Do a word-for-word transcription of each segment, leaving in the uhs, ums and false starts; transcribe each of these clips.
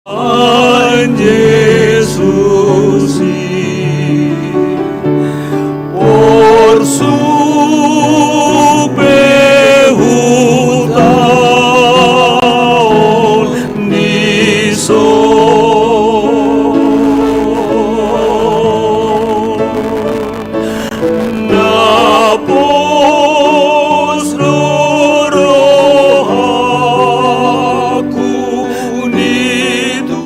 An Jesus i, porsu pe hutaon ni son. Na pos do rohangku ni tu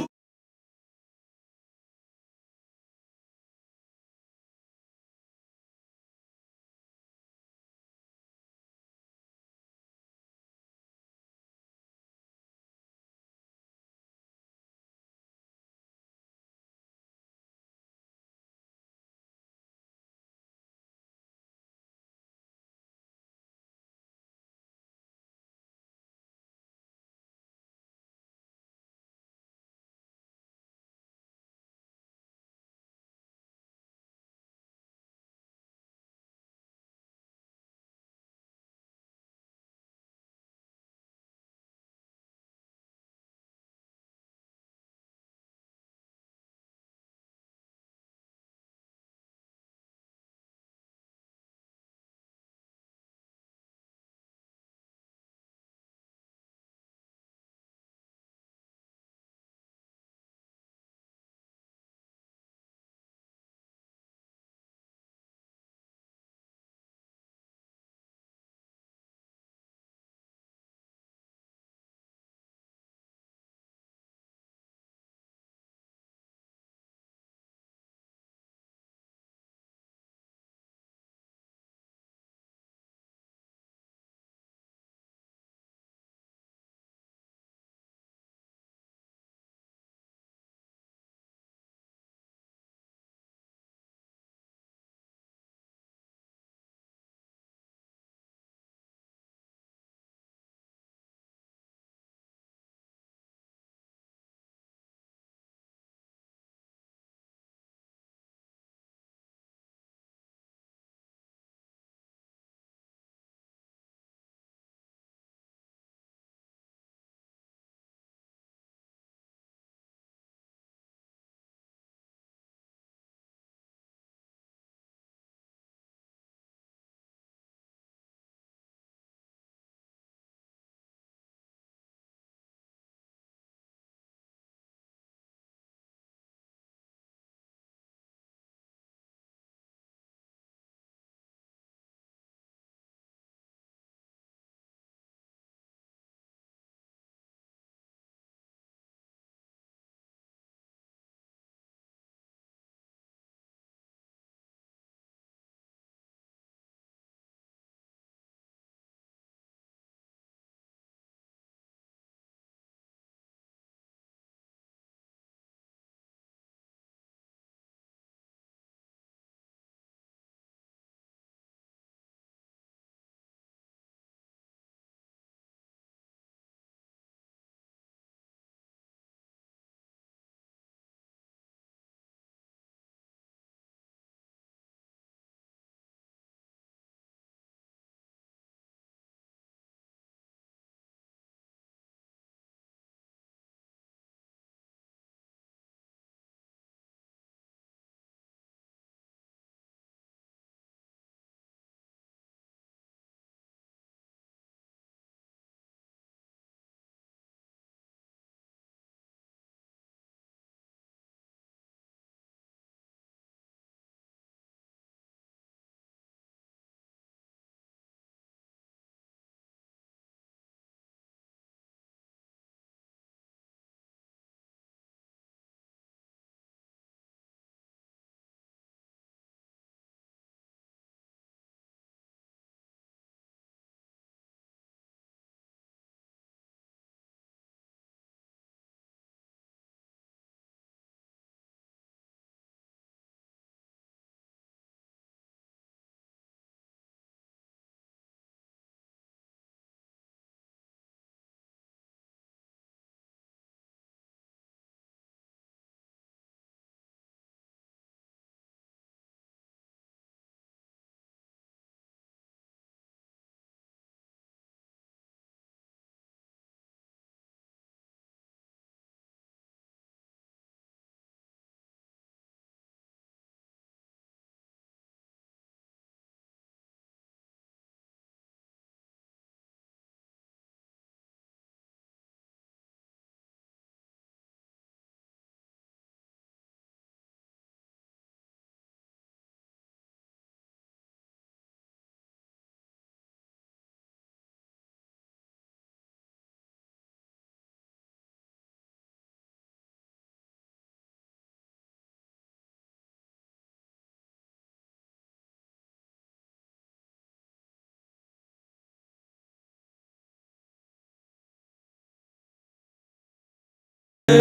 Torop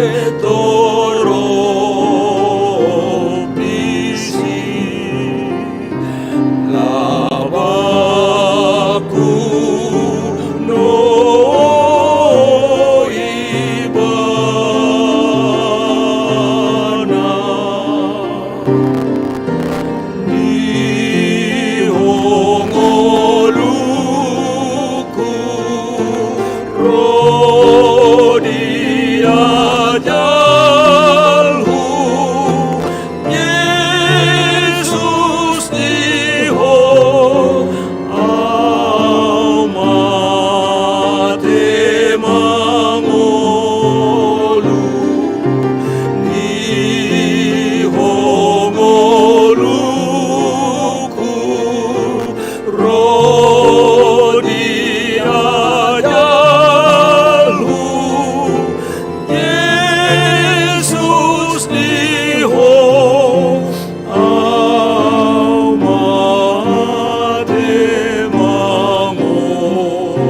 disi labangku no ibana. Di ho ngolungku ro di ajalhu, Jesus di ho au mate mangolu. Di ho ngolungku ro di ajalhu, Jesus di ho au mate mangolu.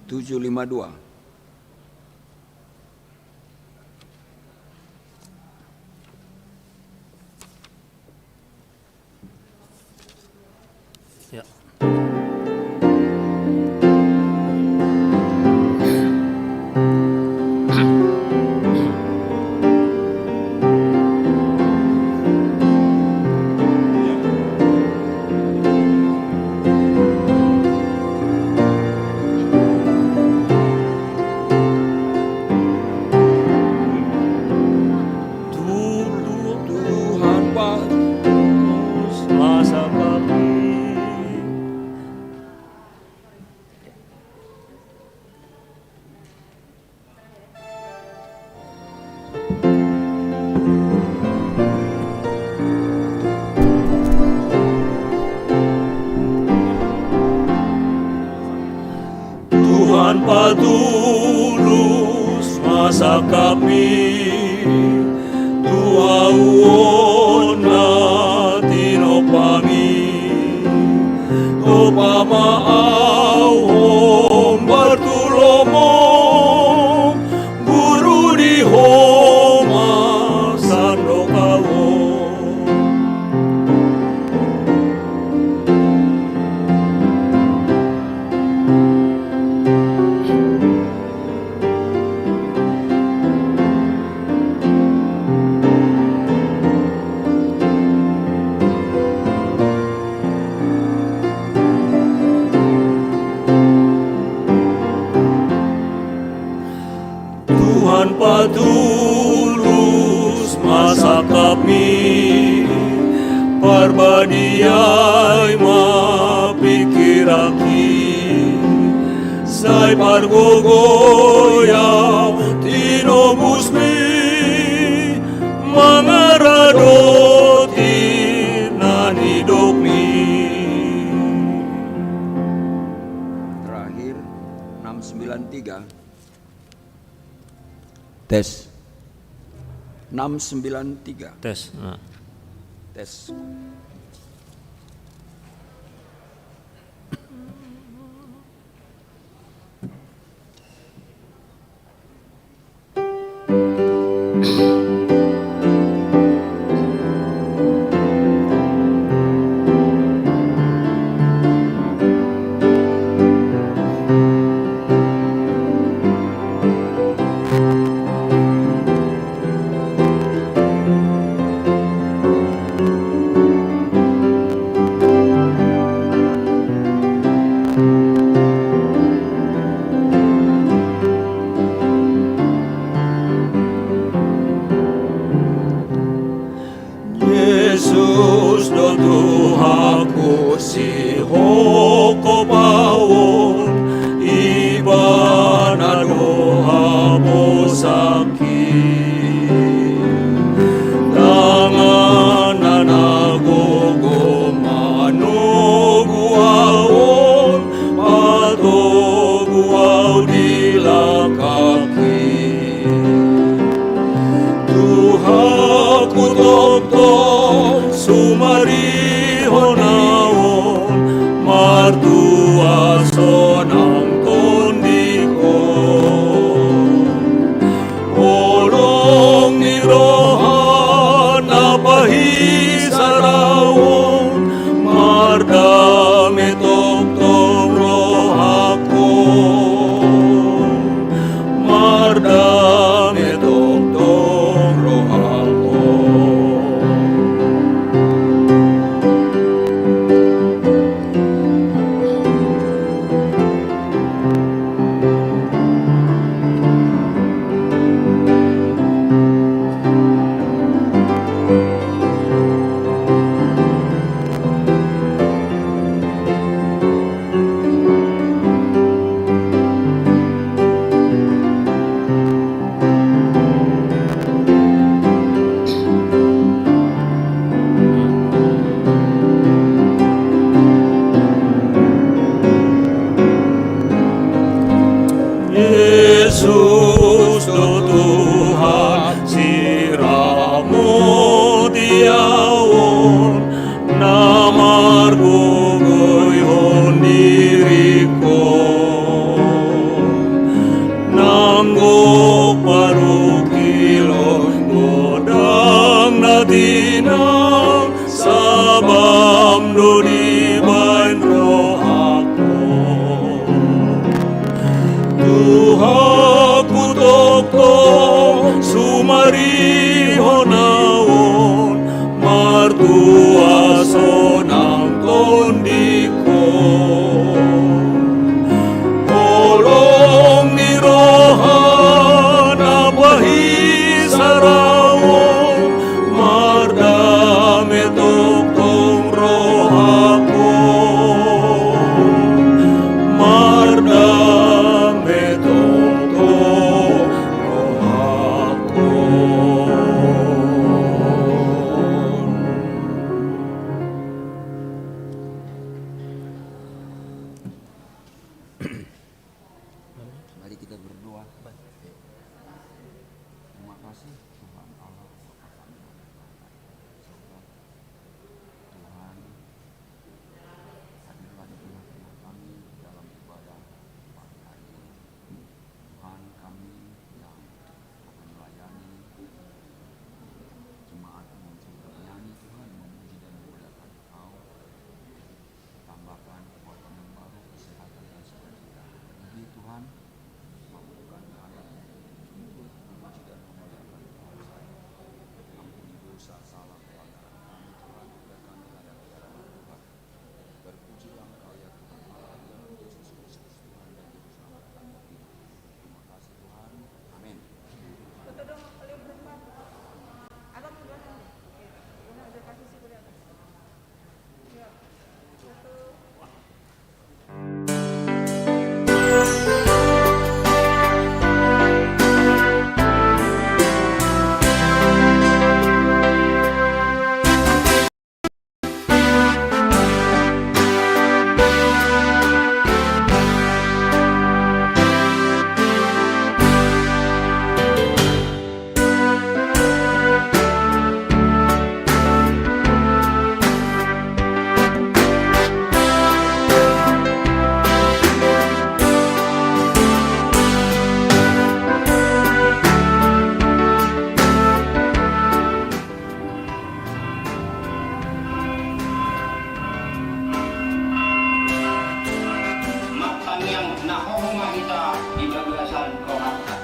Tujuh lima dua. Ya. Tu-, tu-, Tuhan patulus masa kami. Tuhan patulus masa kami, tu au on na tinopa mi, topa ma au hombar tu lomo, guru di ho ma sandok au on. Tuhan patulus masa kami, parbadia i ma pingkiranki, sai pargogoi au tinobusmi, mangaradoti na nidokmi. Terakhir, enam sembilan tiga. Tes. Enam sembilan tiga. Tes. Nah. Tes. Jesus do Tuhanku, sihophop au on, Ibana do haposanki. Tanganna na gogo manogu au on, patogu au di langkangki. Tuhanku, tongtong Jesus do Tuhan, siramoti ahu on, na margogoihon diringku. Nang gok parungkilon godang na tinang, sabam do dibaen rohangku. Tuhanku, tongtong sumarihon ahu on, martua sonang tondingku. Holong ni roha na pahisar ahu on, mardame tongtong rohangku, mardame tongtong rohangku. Mari kita berdoa. Terima kasih Tuhan Allah untuk kami. Semoga Tuhan hadirlah di tengah-tengah kami dalam ibadah pagi hari ini. Tuhan, kami yang akan melayani jemaat yang sudah menyanyi, Tuhan, memuji dan memuliakan Engkau. Tambahkan kekuatan yang baru, kesehatan dan sukacita. Puji Tuhan, mampukan kami untuk memuji dan memuliakan Tuhan. Ampuni dosa, salah, pelanggaran kami, Tuhan, jika kami ada di dalam, Tuhan. Terpujilah Engkau, ya Tuhan Allah, dalam Yesus Kristus, Tuhan dan Juru Selamat kami ini. Terima kasih, Tuhan. Amin. Martangiang na hohom ma hita di bagasan rohanta.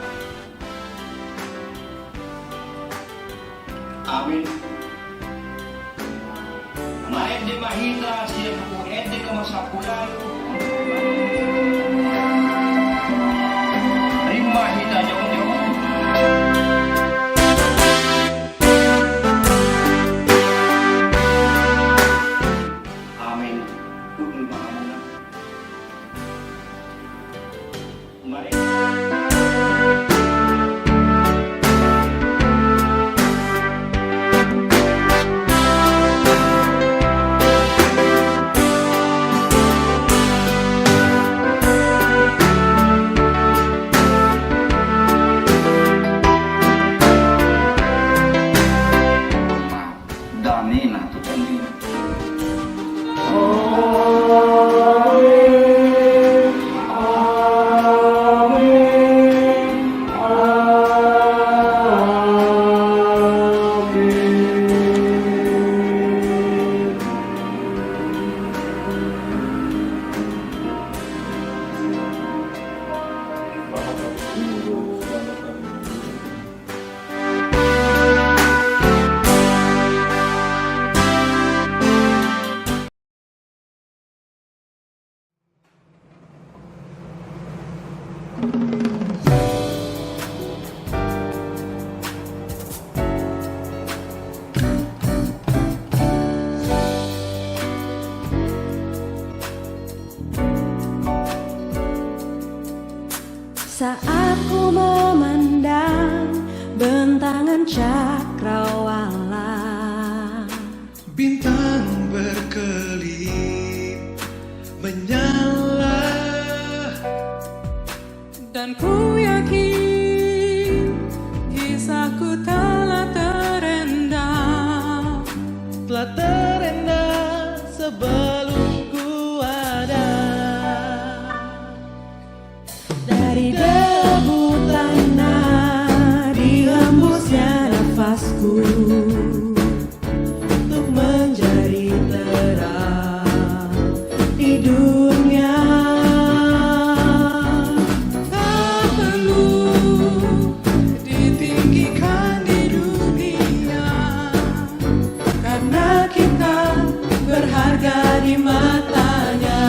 Amin. Marende ma hita sian buku Ende nomor sampulu ualu. Rima hita jongjong. Amin. Hundul ma hamuna. Damena tu tondina. Saat ku memandang bentangan cakrawala, bintang berkelip menyala. Ku yakin kisahku telah terendam, telah terendam sebelum ku ada. Dari debu tanah dihembusnya nafasku untuk menjadi terang di dunia. Tak perlu ditinggikan di dunia, karena kita berharga di mata-Nya.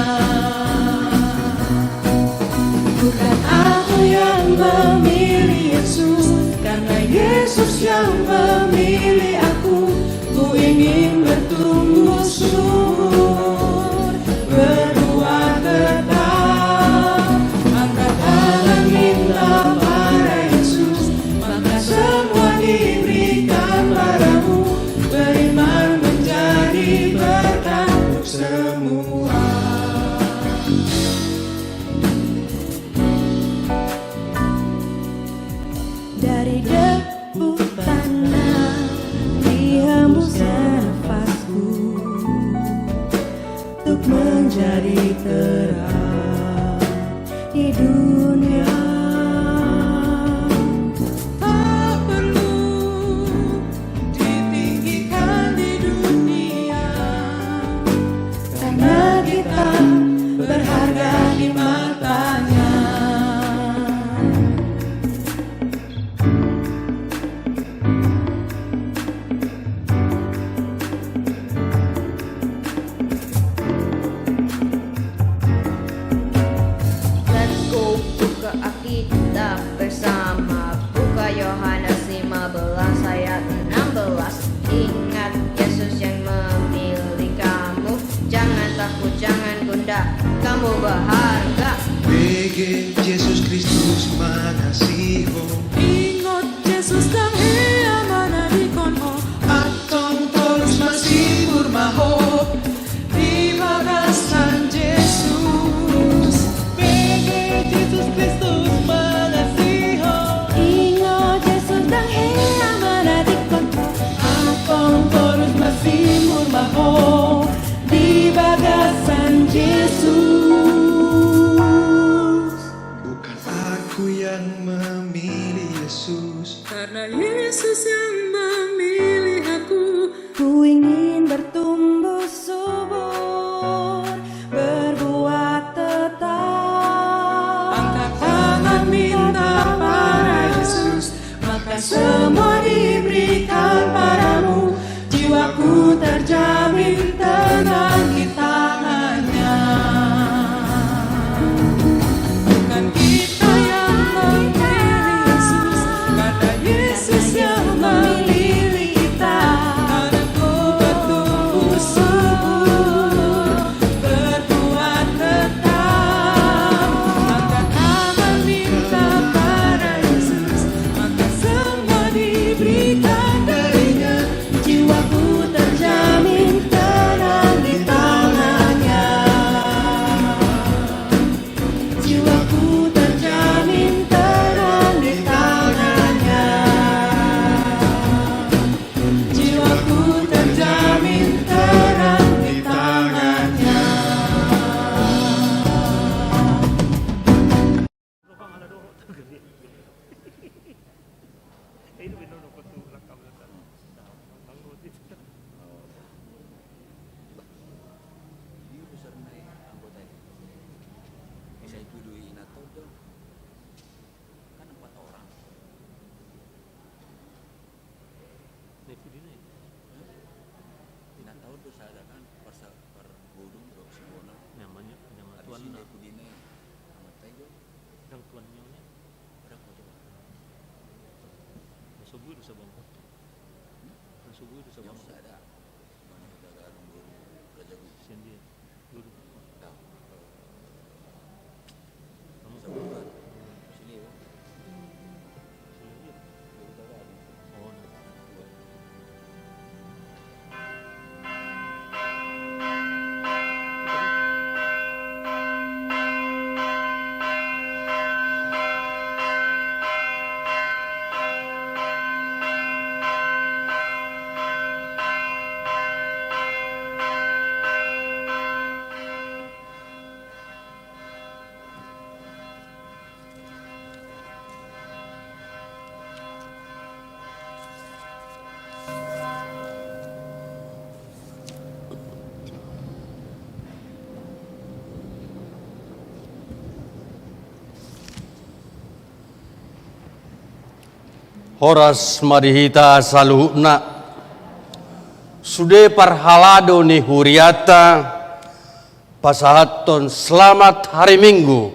Bukan aku yang memilih Yesus, karena Yesus yang memilih aku. Ku ingin bertumbuh subur, berbuah tetap, angkat tangan minta pada Yesus, maka semua diberikan padamu. Beriman menjadi berkat untuk semua. Dari debu tanah dihembusnya nafasku untuk menjadi terang di dunia. Tak perlu ditinggikan di dunia, karena kita berharga di mata-Nya. Let's go, buka Alkitab bersama, buka Yohanes lima belas ayat enam belas. Ingat Yesus yang memilih kamu, jangan takut, jangan gundah, kamu berharga. Bege Jesus Kristus mangasihi ho. Ingot Jesus dang hea manadingkon ho. Antong torus marsimbur ma ho di bagasan Jesus. Bege Jesus Kristus mangasihi ho. Ingot Jesus dang hea manadingkon ho. Antong torus marsimbur ma ho di bagasan Jesus. Bukan aku yang memilih Yesus, karena Yesus yang memilih aku. Ku ingin bertumbuh subur, berbuah tetap, angkat tangan minta pada Yesus, maka semua diberikan padamu. Jiwaku terjamin tenang di tangan-Nya. Bukan kita yang memilih Yesus, karena Yesus yang memilih kita. Anakku, bertumbuh subur, berbuah tetap, angkat tangan minta pada Yesus, maka semua diberikan dari-Nya. Jiwaku terjamin tenang di tangan-Nya. Jiwaku terjamin tenang di tangan-Nya. Jiwaku terjamin tenang di tangan-Nya. Kan empat orang. Di pudina i. Di na taon do sada kan, parsa-, parboru do si Bona. Nyaman, nyaman. Habis tuan i na. Di pudina i. Amat tai do. Dang tuan nyawa nya. Ada kau coba. Nasobui do sabang. Hmm? Nasobui do sabang. Nyawa sada. Mana kita galung boru Raja Guru. Sian dia. Horas ma di hita saluhutna. Sude parhalado ni hurianta, pasahathon selamat hari Minggu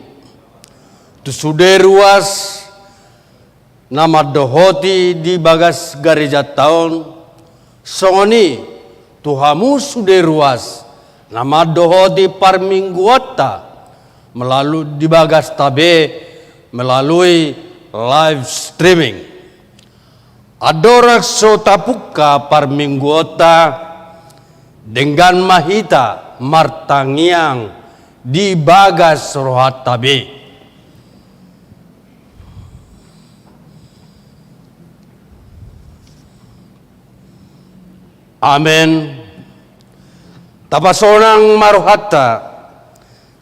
tu sude ruas na mandohoti di bagas garejanta on, songon i tu hamu sude ruas na mandohoti parmingguonta melalui di bagasta be melalui live streaming. Andorang so tapungka parmingguonta, denggan ma hita martangiang di bagas rohanta be. Amen. Tapasonang ma rohanta,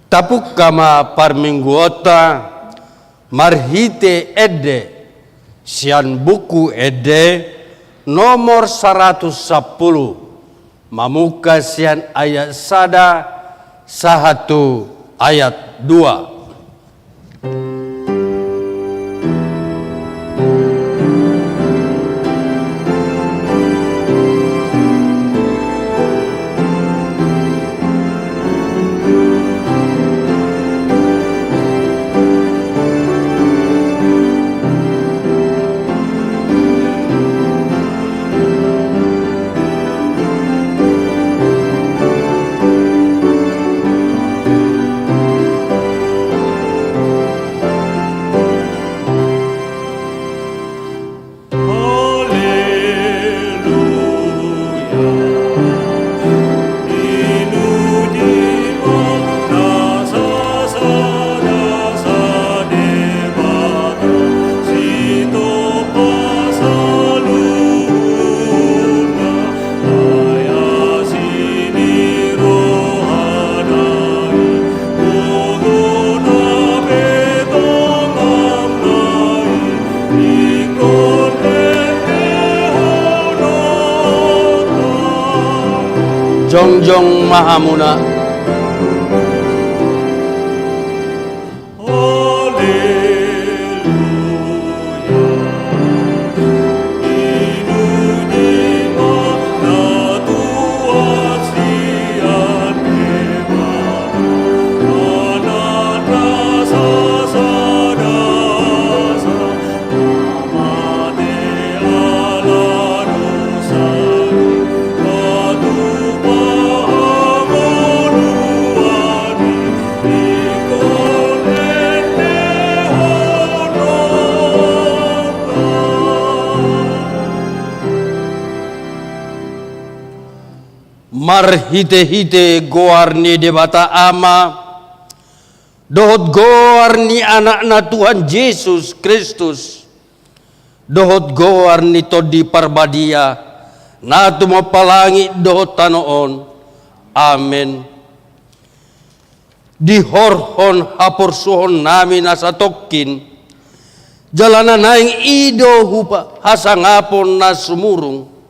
tapungka ma parmingguonta marhite ende sian Buku Ende nomor saratus sampulu, mamungka sian ayat sada sahat tu ayat dua. Jongjong ma hamuna. Marhitehite goar ni Debata Ama, dohot goar ni Anakna Tuhan Jesus Kristus, dohot goar ni Tondi Parbadia, na tumompa langit dohot tano on. Amen. Dihorhon haporsuhonnami na satongkin, jala na naeng i do hupa hasangapon na sumurung,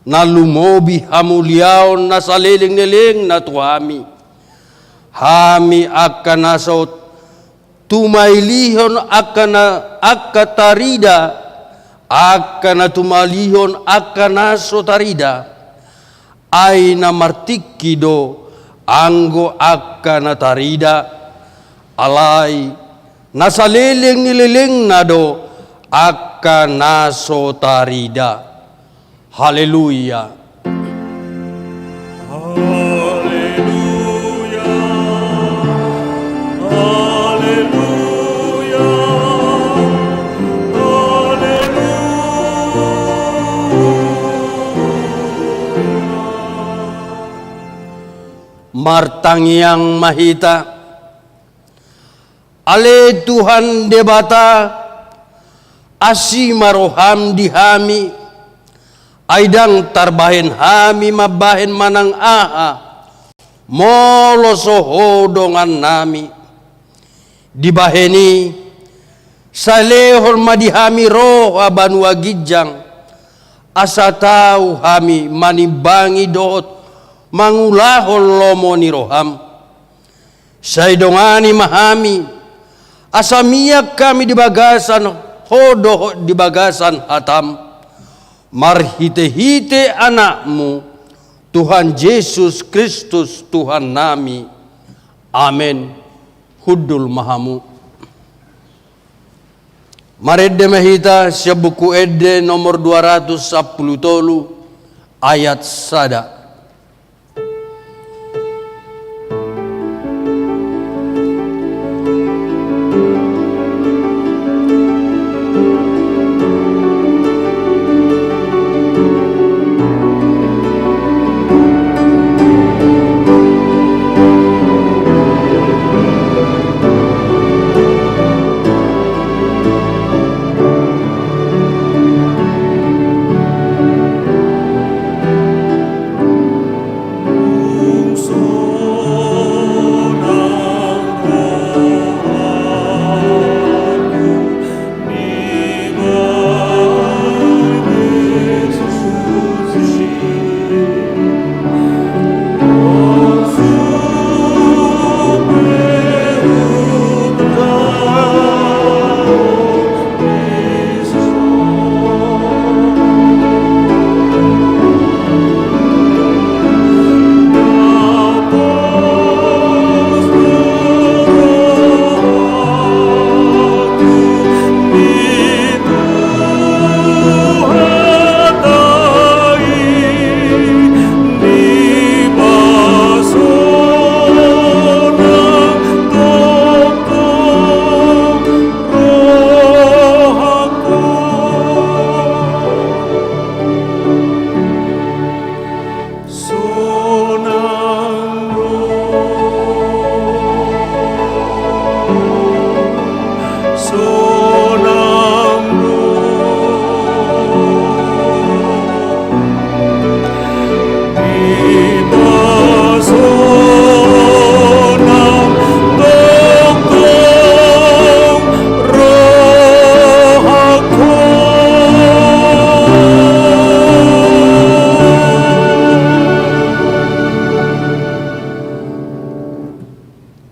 na lumobi hamuliaon na saleleng ni lelengna tu hami. Hami angka na so tumalihon angka na, angka tarida, angka na tumalihon angka na so tarida. Ai na martingki do anggo angka na tarida, alai na saleleng ni lelengna do angka na so tarida. Haleluya. Haleluya. Haleluya. Haleluya. Martangiang ma hita. Ale Tuhan Debata, asi ma roham di hami, ai ndang tarbahen hami mambahen manang aha, molo so Ho dongannami. Dibahen i, salehon ma di hami roha banua ginjang, asa tau hami manimbangi dohot mangulahon lomo ni roham. Sai dongani ma hami, asa mian hami di bagasan Ho dohot di bagasan hataM, marhitehite AnakMu, Tuhan Jesus Kristus Tuhannami. Amen. Hundul ma hamu. Marende ma hita sian Buku Ende nomor dua ratus sampulu tolu, ayat sada.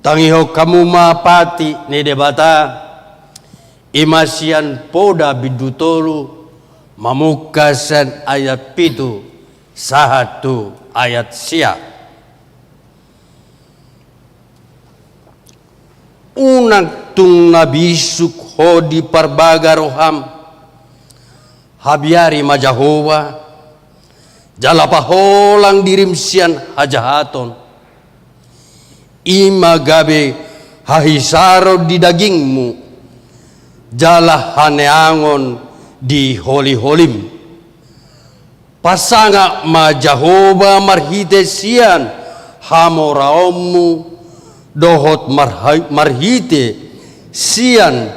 Tangihon hamu ma patik ni Debata, i ma sian Poda bindu tolu, mamungka sian ayat pitu sahat tu ayat sia. Unang tung na bisuk ho di parbaga roham, habiari ma Jahowa, jala paholang dirim sian hajahaton. I ma gabe hahisaron di dagingmu, jala haneangon di holiholim. Pasangap ma Jahowa marhite sian hamoraonmu, dohot marha-, marhite sian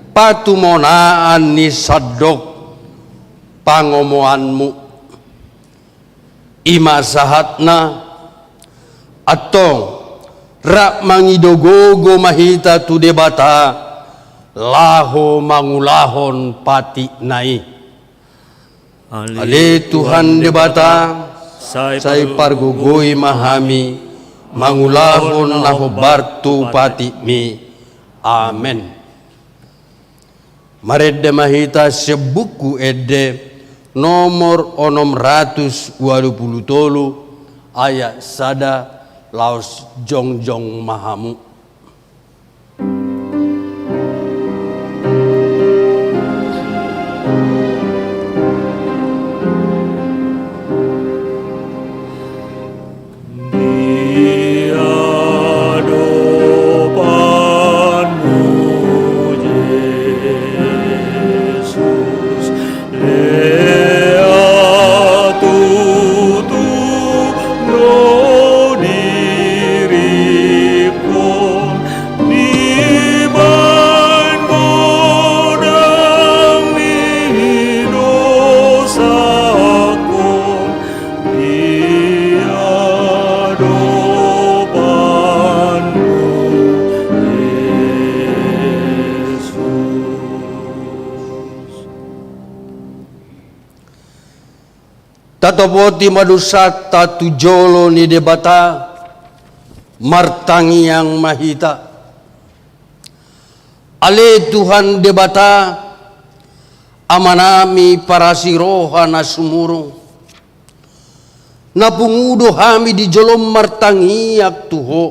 patumonaan ni sandok pangomoanmu. I ma sahatna, antong, rap mangido gogo ma hita tu Debata, laho mangulahon patikna i. Ale Tuhan Debata, sai pargogoi ma hami, mangulahon na hombar tu patikmi. Amen. Marende ma hita sian Buku Ende nomor onom ratus ualu pulu tolu, ayat sada, laos jongjong ma hamu. Di adopanmu, Jesus, lea tutu ro diringkon, dibaen godang ni dosangkon, di adopanmu, Jesus. Tatopoti ma dosanta tu jolo ni Debata, martangiang ma hita. Ale Tuhan Debata, Amanami parasi roha na sumurung, na pungu do hami di jolom martangiang tu Ho.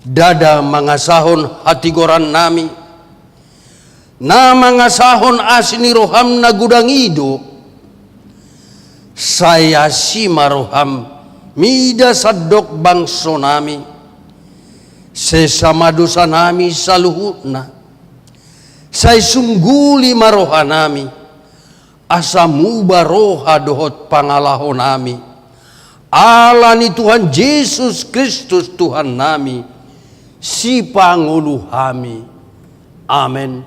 Ndada mangasahon hatigorannami, na mangasahon asi ni roham na godang i do. Sai asi ma roham mida sandok bangsonami, sesa ma dosanami saluhutna. Sai sungguli ma rohanami, asa muba roha dohot pangalahonami, ala ni Tuhan Jesus Kristus Tuhannami, Sipangolu hami. Amen.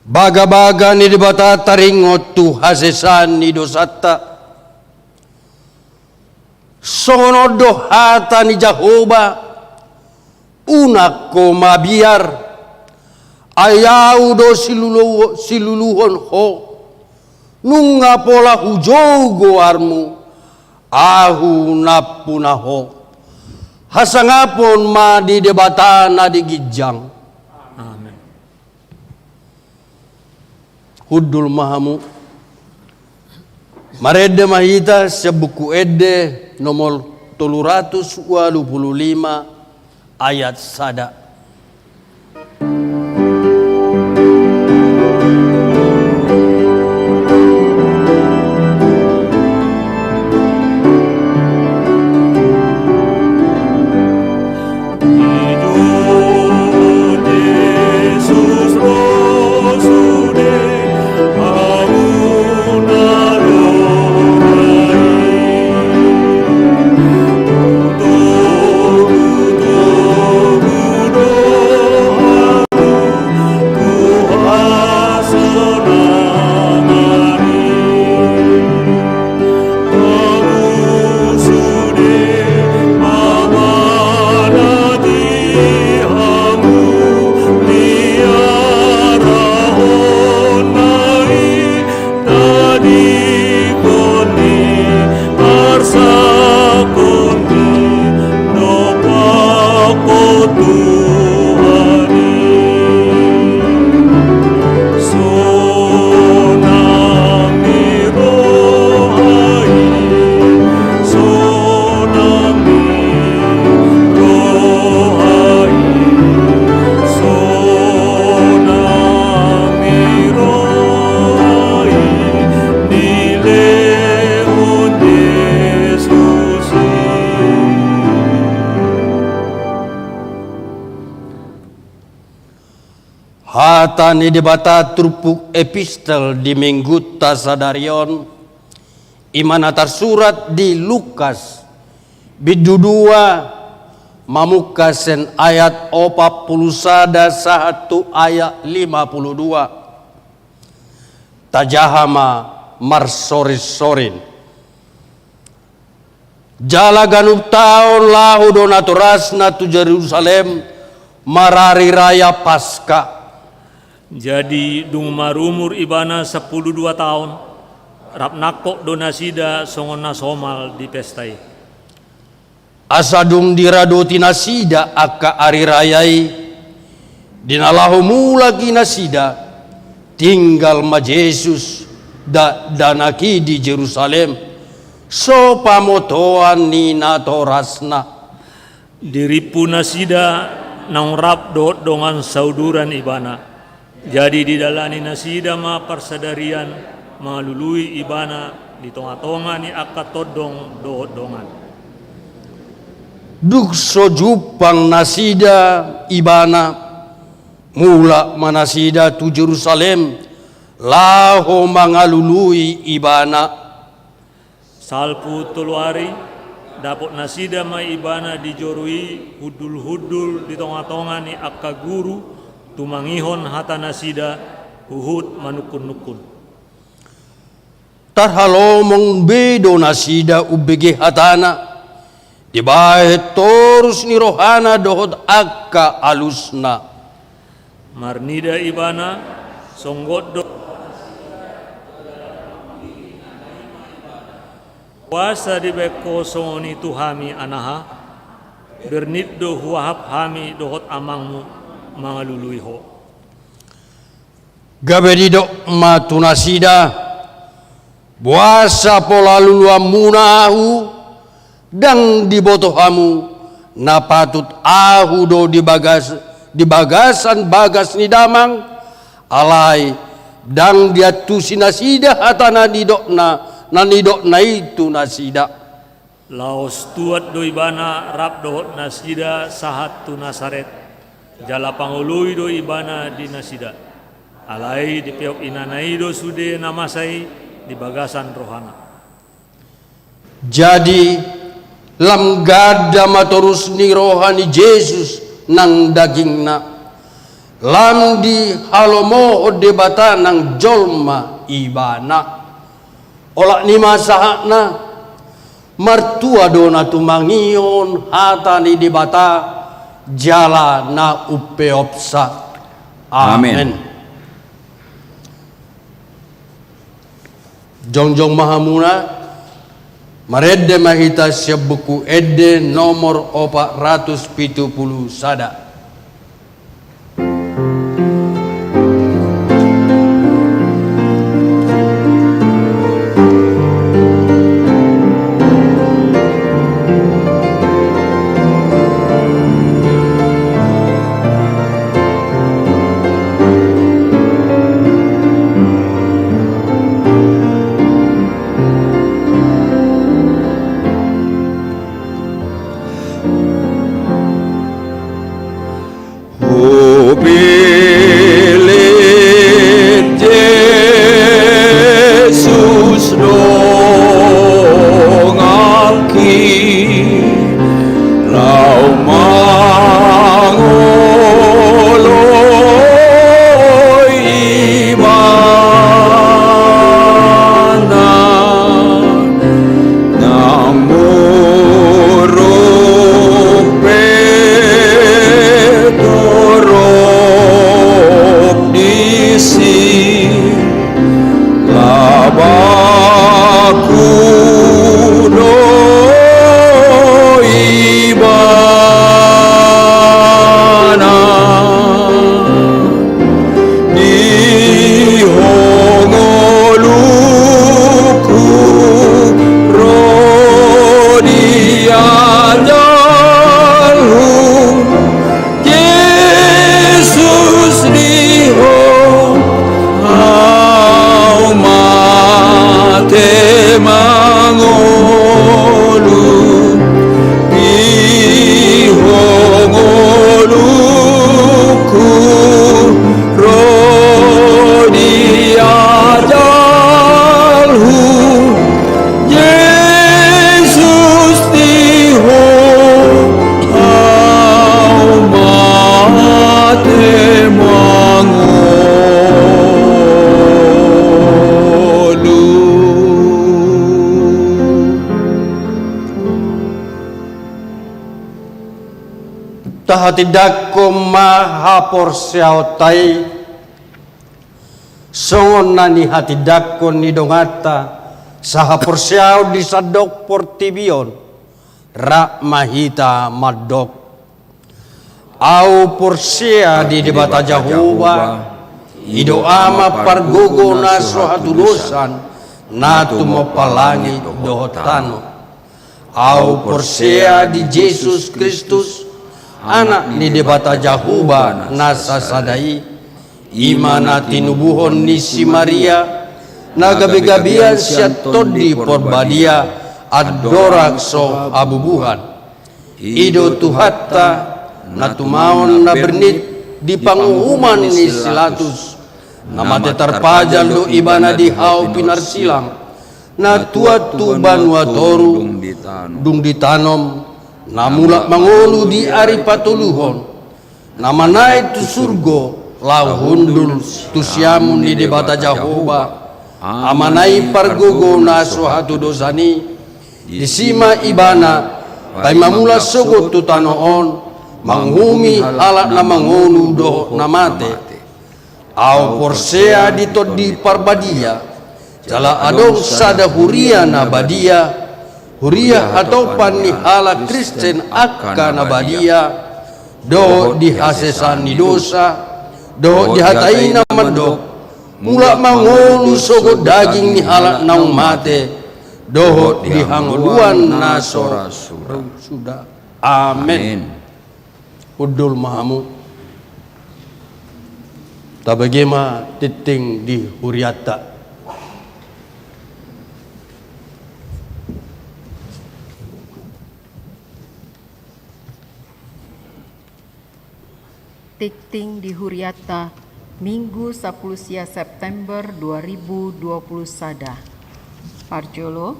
Bagabaga ni Debata taringot tu hasesaan ni dosanta. Songon on do hata ni Jahowa: Unang ho mabiar, ai Ahu do silulu-, siluluhon ho. Nunga pola hujou goarmu, Ahu nampuna ho. Hasangapon ma di Debata na di ginjang. Amen. Hundul ma hamu. Marende ma hita sian Buku Ende nomor tolu ratus ualu pulu lima, ayat sada. Hata ni Debata turpuk epistel di Minggunta sadari on, i ma na tarsurat di Lukas, bindu dua, mamungka sian ayat opat pulu sada sahat tu ayat lima pulu dua. Tajaha ma marsorinsorin. Jala ganup taon laho do natorasna tu Jerusalem marari raya Paska. Jadi dung marumur ibana sampulu dua taon, rap nangkok do nasida songon na somal di pesta i. Asa dung diradoti nasida angka ari raya i, di na laho mulak i nasida, tinggal ma Jesus dakdanak i di Jerusalem, so pamotoan ni natorasna. Dirimpu nasida naung rap dohot dongan sauduran ibana. Jadi didalani nasida ma parsadarian mangalului ibana di tongatonga ni angka tondong dohot dongan. Dung so jumpang nasida ibana, mulak ma nasida tu Jerusalem laho mangalului ibana. Salpu tolu ari, dapot nasida ma ibana di joru i hundul-hundul di tonga-tonga ni angka guru, tumangihon hata nasida, huhut manungkun-nungkun. Tarhalomong be do nasida umbege hatana, dibahen torus ni rohana dohot angka alusna. Marnida ibana, songgot do. Boasa dibahen ho songon i tu hami anaha? Bernit do huahap hami dohot amangmu mangalului ho. Gabe didok ma tu nasida, boasa pola luluanmuna ahu? Ndang diboto hamu, na patut ahu do di bagas, di bagasan bagas ni damang? Alai ndang diantusi nasida hata na nidokna, na nidokna i tu nasida. Laos tuat do ibana rap dohot nasida sahat tu Nasaret, jala pangoloi do ibana di nasida. Alai dipeop inana i do sude na masa i di bagasan rohana. Jadi, lam ganda ma torus ni roha ni Jesus nang dagingna, lam dihalomohon Debata nang jolma ibana. Olat ni ma sahatna, martua do na tumangihon hata ni Debata jala na umpeopsa. Amen. Amen. Jongjong ma hamuna, marende ma hita sian Buku Ende nomor opat ratus pitu pulu sada. Hupilit Jesus donganki, laho mangoloi ibana. Nang muruk pe torop disi, labakku do ibana. Di ho ngolungku ro di ajalhu, Jesus di ho au mate mangolu. Di ho ngolungku ro di ajalhu, Jesus di ho au mate mangolu. Tahatindangkon ma haporseaonta i, songon na nihatindangkon ni donganta sahaporseaon di sandok portibi on, rap ma hita mandok. Ahu porsea di Debata Jahowa, i do Ama pargogo na so hatudosan, na tumompa langit dohot tano. Ahu porsea di Jesus Kristus, Anak ni Debata Jahowa na sasada i, i ma na tinubuhon ni si Maria, na gabegabean sian Tondi Porbadia, andorang so habubuhan. I do Tuhanta, na tumaon na bernit di panguhuman ni si Pilatus, na mate tarpajal do ibana di hau pinarsilang, Na tuat tu banua toru dung ditanom, na mulak mangolu di ari patoluhon, na manaek tu surgo, laho hundul tu siamun ni Debata Jahowa, Amana i pargogo na so hatudosan i. Disi ma Ibana paima mulak sogot tu tano on, manguhumi halak na mangolu dohot na mate. Ahu porsea di Tondi Parbadia, jala adong sada huria na badia, huria hatopan ni halak Kristen angka na badia, dohot di hasesaan ni dosa, dohot di hata i na mandok, mulak mangolu sogot daging ni halak naung mate, dohot di hangoluan na so ra suda. Amen. Amen. Hundul ma hamu. Tabege ma tingting di hurianta. Tingting di hurianta, Minggu sapuluh sia September dua ribu dua puluh sada. Parjolo,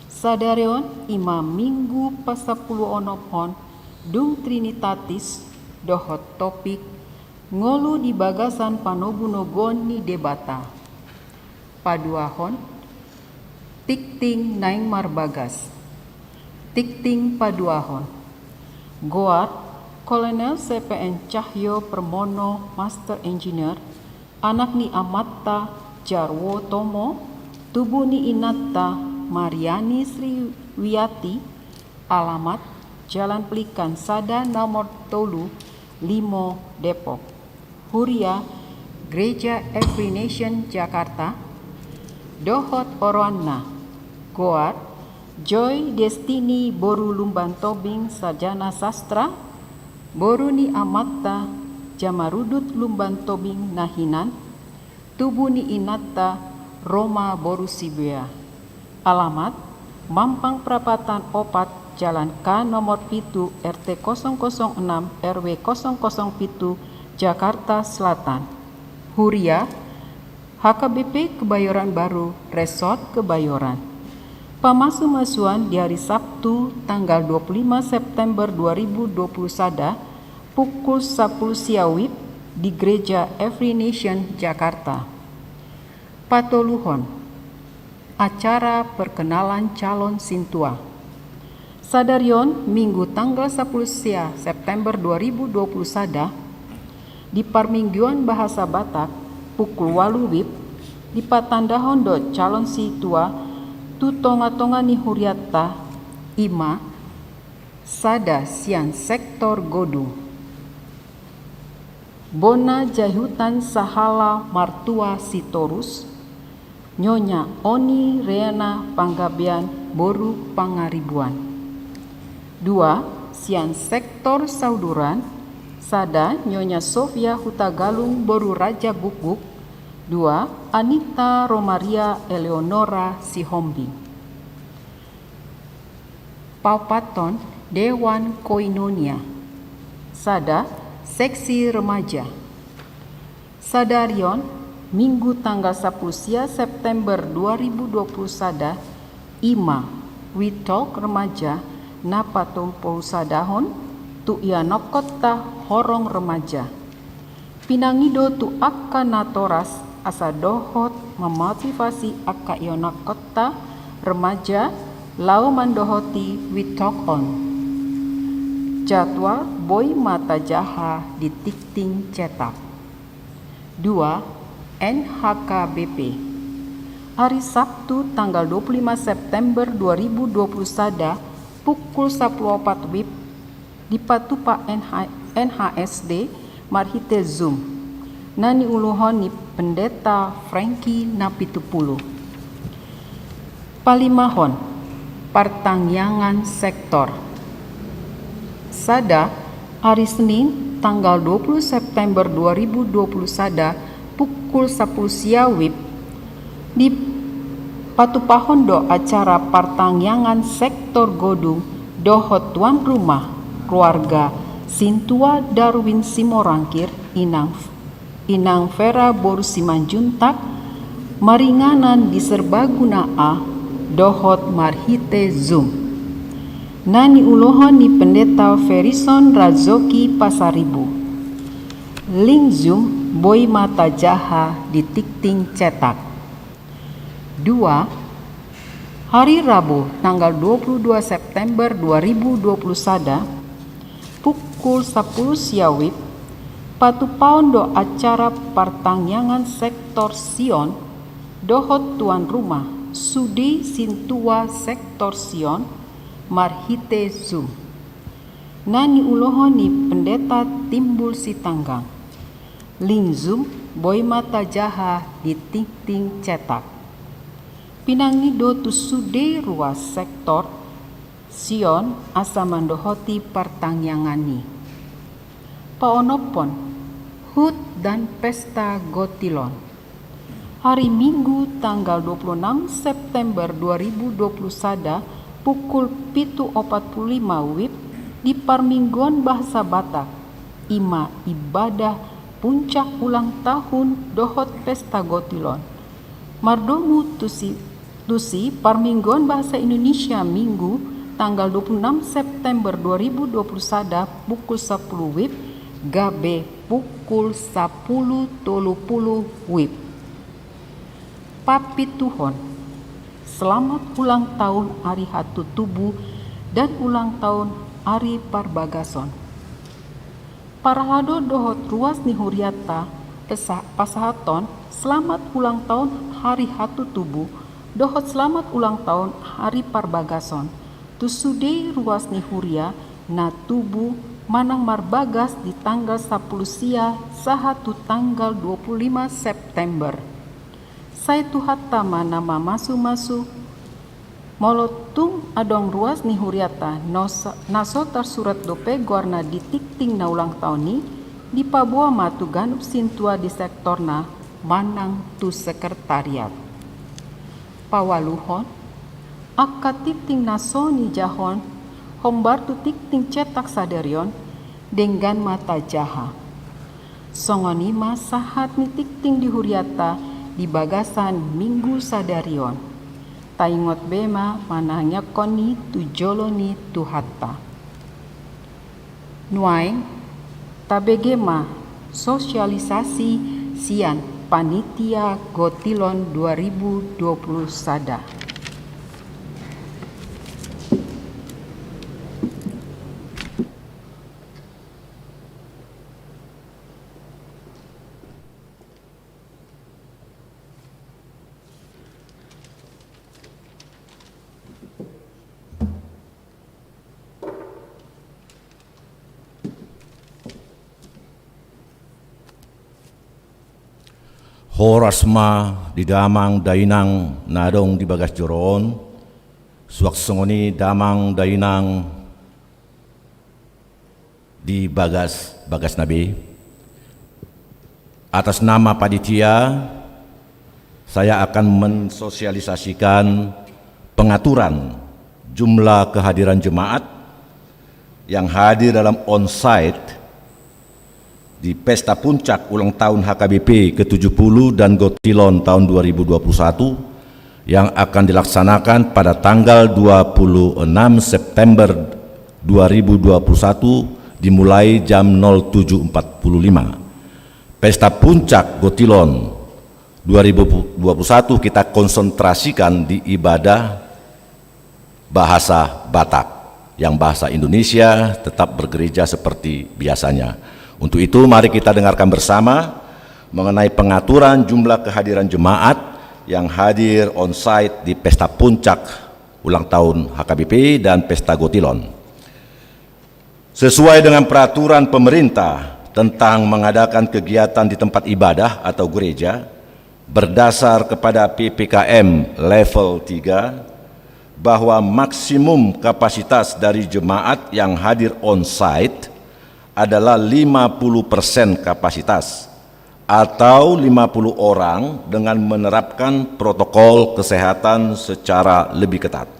sadari on i ma Minggu pasapuluonomhon dung Trinitatis dohot topik ngolu di bagasan panogunoguon ni Debata. Paduahon, tingting naeng marbagas. Tingting paduahon. Goar, Kolonel C P N Cahyo Permono, Master Engineer, anak ni amanta Jarwo Tomo, tubu ni inanta Mariani Sriwiati, alamat Jalan Pelikan sada nomor tolu, limo, Depok. Huria, Gereja Every Nation Jakarta, dohot oroanna. Goar, Joy Destiny boru Lumban Tobing, sarjana sastra, boru ni amanta Jamarudut Lumban Tobing na hinan, tubu ni inanta Roma boru Sibea. Alamat, Mampang Prapatan opat, Jalan K nomor pitu, R T kosong kosong enam, R W kosong kosong pitu, Jakarta Selatan. Huria, H K B P Kebayoran Baru, Resort Kebayoran. Pamasumasuan di hari Sabtu, tanggal dua puluh lima September dua ribu dua puluh sada, pukul sapuluh sia WIB di Gereja Every Nation, Jakarta. Patoluhon, acara perkenalan calon sintua. Sadari on, Minggu tanggal sapuluh sia September dua ribu dua puluh sada, di Parmingguan Bahasa Batak, pukul ualu WIB, dipatandahon do calon sintua tu tongatonga ni hurianta, i ma sada sian sektor Godung, bona Jaihutan sahala martua Sitorus, Nyonya Oni Reana Panggabean boru Pangaribuan. Dua, sian sektor Sauduran, sada Nyonya Sofia Hutagalung boru Raja Gukguk, dua Anita Romaria Eleonora Sihombing. Paopathon, Dewan Koinonia. Sada, seksi remaja. Sadari on, Minggu tanggal sapuluh sia September dua ribu dua puluh sada, i ma We Talk Remaja na patumpulusadahon tu ianakhonta horong remaja. Pinangido tu angka natoras asa dohot mamotivasi angka ianakhonta remaja laho mandohoti We Talk on. Jadwal boi ma tajaha di tingting cetak. Dua, N H K B P. Hari Sabtu tanggal dua puluh lima September dua ribu dua puluh sada pukul sapuluh opat WIB dipatupa N H, N H S D marhite Zoom, na niuluhon ni Pendeta Frankie Napitupulu. Palimahon, partangiangan sektor. Sada, hari Senin, tanggal dua puluh September dua ribu dua puluh sada, pukul sapuluh sia WIB, dipatupahon do acara partangiangan sektor Godung dohot tuan rumah, keluarga sintua Darwin Simorangkir, inang, inang Vera boru Simanjuntak, Maringanan di Serbaguna A dohot marhite Zoom. Na niulohon ni Pendeta Ferison Razoki Pasaribu. Link Zoom boi ma tajaha di tingting cetak. Dua, hari Rabu tanggal dua puluh dua September dua ribu dua puluh sada, pukul sapuluh sia WIB, patupaon do acara partangiangan sektor Sion dohot tuan rumah sude sintua sektor Sion marhite Zoom. Na niulohon ni Pendeta Timbul Sitanggang. Link Zoom boi ma tajaha di tingting cetak. Pinangido tu sude ruas sektor Sion asa mandohoti partangiangan i. Paonomhon, hut dan pesta gotilon. Hari Minggu tanggal dua puluh enam September dua ribu dua puluh sada pukul pitu opat puluh lima WIB di parmingguon bahasa Batak, i ma ibadah puncak ulang tahun dohot pesta gotilon. Mardomu tusi, tusi parmingguon bahasa Indonesia Minggu tanggal dua puluh enam September dua ribu dua puluh sada pukul sapuluh WIB gabe pukul sapuluh tolu puluh WIB. Papituhon, selamat ulang tahun ari hatutubu dan ulang tahun ari parbagason. Parhalado dohot ruas ni huriata pesa-, pasahathon selamat ulang tahun ari hatutubu dohot selamat ulang tahun ari parbagason tu sude ruas ni huria na tubu manang marbagas di tanggal sapuluh sia sahat tu tanggal dua puluh lima September. Sai Tuhanta ma na mamasu-masu. Molo tung adong ruas ni huriata na so, na so tarsurat dope goarna di tingting na ulang tahun i, dipaboa ma tu ganup sintua di sektorna manang tu sekretariat. Paualuhon, angka tingting na so nijahon hombar tu tingting cetak sadari on, denggan ma tajaha. Songon i ma sahat ni tingting di huriata di bagasan Minggu sadari on. Taingot be ma manangiangkon i tu jolo ni Tuhanta. Nuaeng, tabege ma sosialisasi sian Panitia Gotilon dua ribu dua puluh sada. Horas ma di damang dainang na adong di bagas joro on, suang songon i damang dainang di bagas, bagasna be. Atas nama panitia, saya akan mensosialisasikan pengaturan jumlah kehadiran jemaat yang hadir dalam onsite di Pesta Puncak Ulang Tahun H K B P ke tujuh puluh dan Gotilon tahun dua ribu dua puluh satu yang akan dilaksanakan pada tanggal dua puluh enam September dua ribu dua puluh satu, dimulai jam nol tujuh empat puluh lima. Pesta Puncak Gotilon dua ribu dua puluh satu kita konsentrasikan di ibadah bahasa Batak, yang bahasa Indonesia tetap bergereja seperti biasanya. Untuk itu, mari kita dengarkan bersama mengenai pengaturan jumlah kehadiran jemaat yang hadir onsite di Pesta Puncak Ulang Tahun H K B P dan Pesta Gotilon. Sesuai dengan peraturan pemerintah tentang mengadakan kegiatan di tempat ibadah atau gereja, berdasar kepada P P K M level tiga, bahwa maksimum kapasitas dari jemaat yang hadir onsite adalah lima puluh persen kapasitas, atau lima puluh orang, dengan menerapkan protokol kesehatan secara lebih ketat.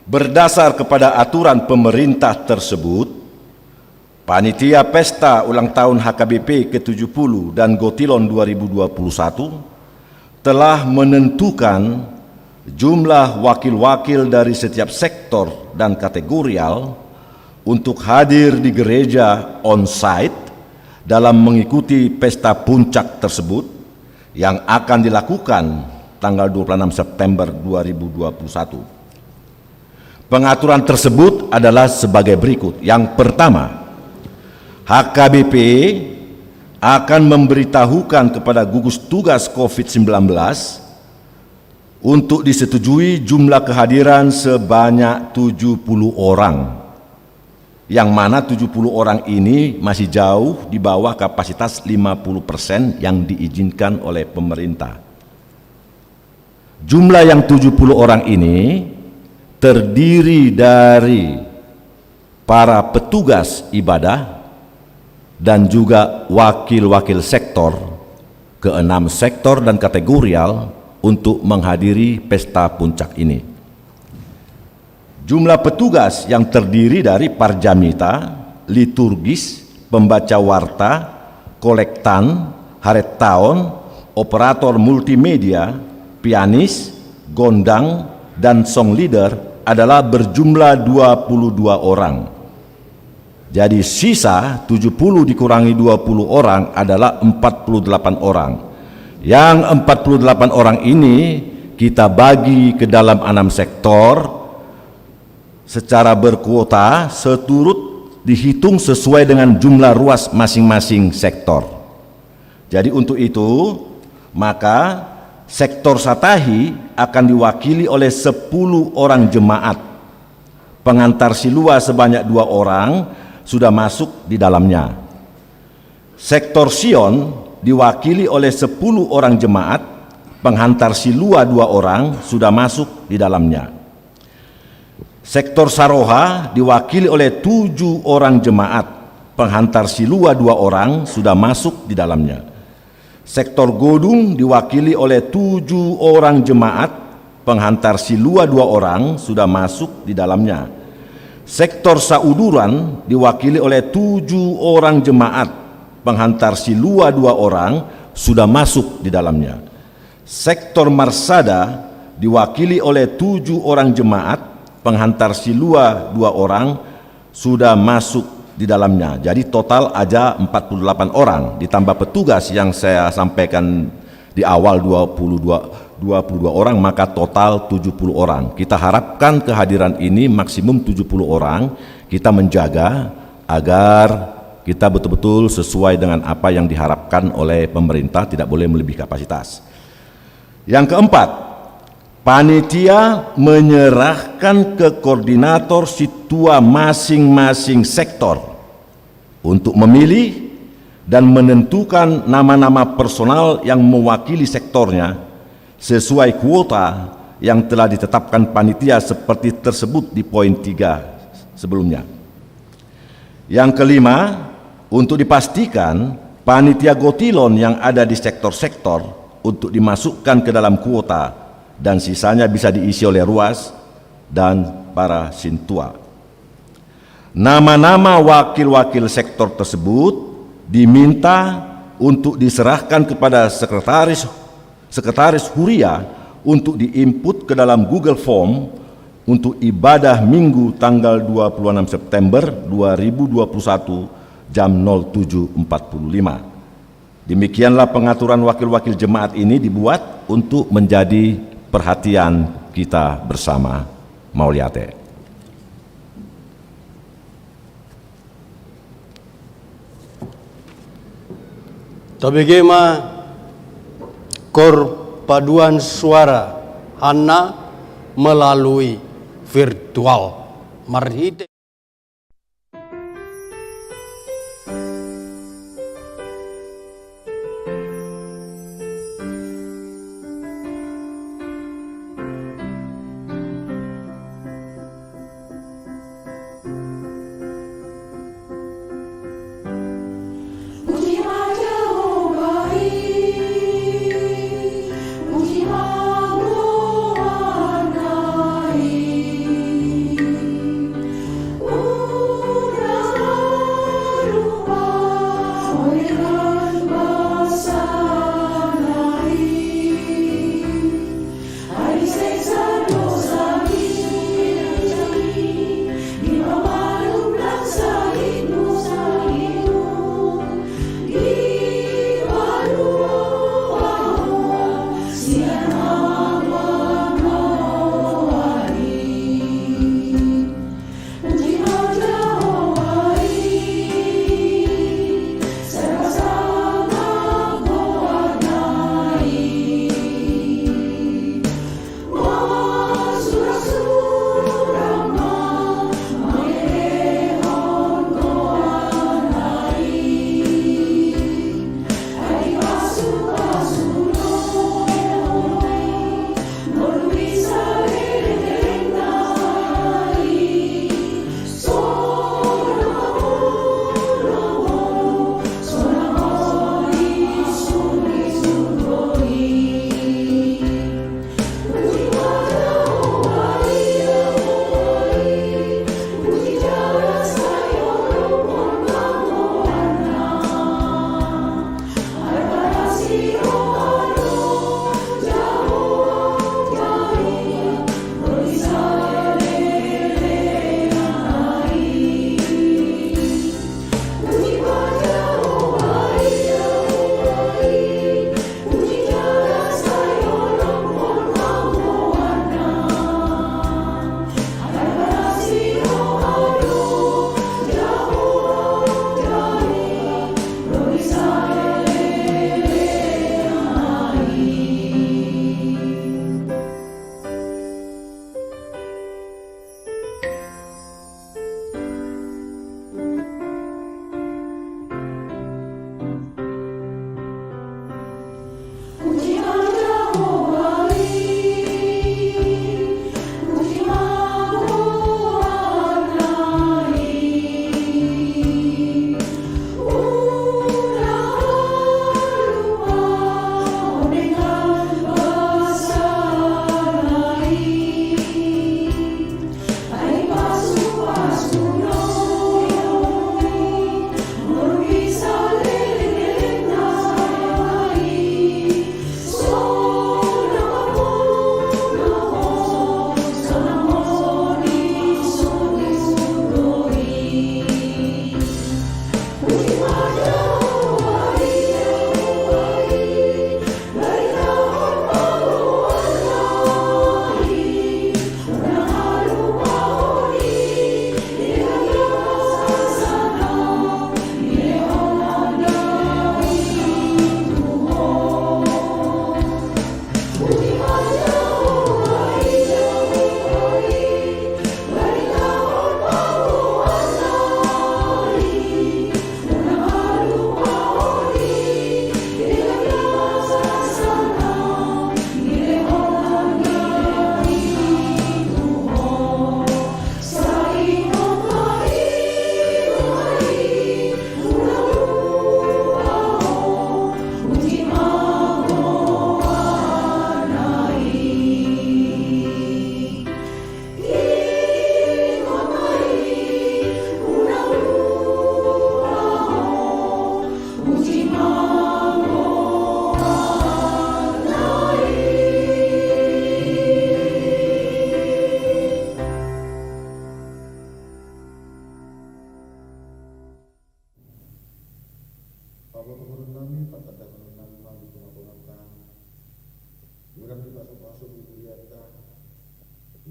Berdasar kepada aturan pemerintah tersebut, panitia pesta ulang tahun H K B P ke tujuh puluh dan Gotilon dua ribu dua puluh satu telah menentukan jumlah wakil-wakil dari setiap sektor dan kategorial untuk hadir di gereja on-site dalam mengikuti pesta puncak tersebut yang akan dilakukan tanggal dua puluh enam September dua ribu dua puluh satu. Pengaturan tersebut adalah sebagai berikut. Yang pertama, H K B P akan memberitahukan kepada gugus tugas covid sembilan belas untuk disetujui jumlah kehadiran sebanyak tujuh puluh orang. Yang mana tujuh puluh orang ini masih jauh di bawah kapasitas lima puluh persen yang diizinkan oleh pemerintah. Jumlah yang tujuh puluh orang ini terdiri dari para petugas ibadah dan juga wakil-wakil sektor, keenam sektor dan kategorial untuk menghadiri pesta puncak ini. Jumlah petugas yang terdiri dari parjamita, liturgis, pembaca warta, kolektan, haretaon, operator multimedia, pianis, gondang, dan song leader adalah berjumlah dua puluh dua orang. Jadi sisa tujuh puluh dikurangi dua puluh orang adalah empat puluh delapan orang. Yang empat puluh delapan orang ini kita bagi ke dalam enam sektor secara berkuota seturut dihitung sesuai dengan jumlah ruas masing-masing sektor. Jadi untuk itu, maka sektor Satahi akan diwakili oleh sepuluh orang jemaat. Pengantar silua sebanyak dua orang sudah masuk di dalamnya. Sektor Sion diwakili oleh sepuluh orang jemaat, penghantar silua dua orang sudah masuk di dalamnya. Sektor Saroha diwakili oleh tujuh orang jemaat, penghantar silua dua orang sudah masuk di dalamnya. Sektor Godung diwakili oleh tujuh orang jemaat, penghantar silua dua orang sudah masuk di dalamnya. Sektor Sauduran diwakili oleh tujuh orang jemaat, penghantar silua dua orang sudah masuk di dalamnya. Sektor Marsada diwakili oleh tujuh orang jemaat, penghantar silua dua orang sudah masuk di dalamnya. Jadi total ada empat puluh delapan orang, ditambah petugas yang saya sampaikan di awal dua puluh dua, dua puluh dua orang, maka total tujuh puluh orang. Kita harapkan kehadiran ini maksimum tujuh puluh orang, kita menjaga agar kita betul-betul sesuai dengan apa yang diharapkan oleh pemerintah, tidak boleh melebihi kapasitas. Yang keempat, panitia menyerahkan ke koordinator sintua masing-masing sektor untuk memilih dan menentukan nama-nama personal yang mewakili sektornya sesuai kuota yang telah ditetapkan panitia seperti tersebut di poin tiga sebelumnya. Yang kelima, untuk dipastikan panitia gotilon yang ada di sektor-sektor untuk dimasukkan ke dalam kuota dan sisanya bisa diisi oleh ruas dan para sintua. Nama-nama wakil-wakil sektor tersebut diminta untuk diserahkan kepada sekretaris, sekretaris huria untuk diinput ke dalam Google Form untuk ibadah Minggu tanggal dua puluh enam September dua ribu dua puluh satu jam nol tujuh empat puluh lima. Demikianlah pengaturan wakil-wakil jemaat ini dibuat untuk menjadi perhatian kita bersama. Mauliate. Tabege ma kor paduan suara Hanna melalui virtual. Marhite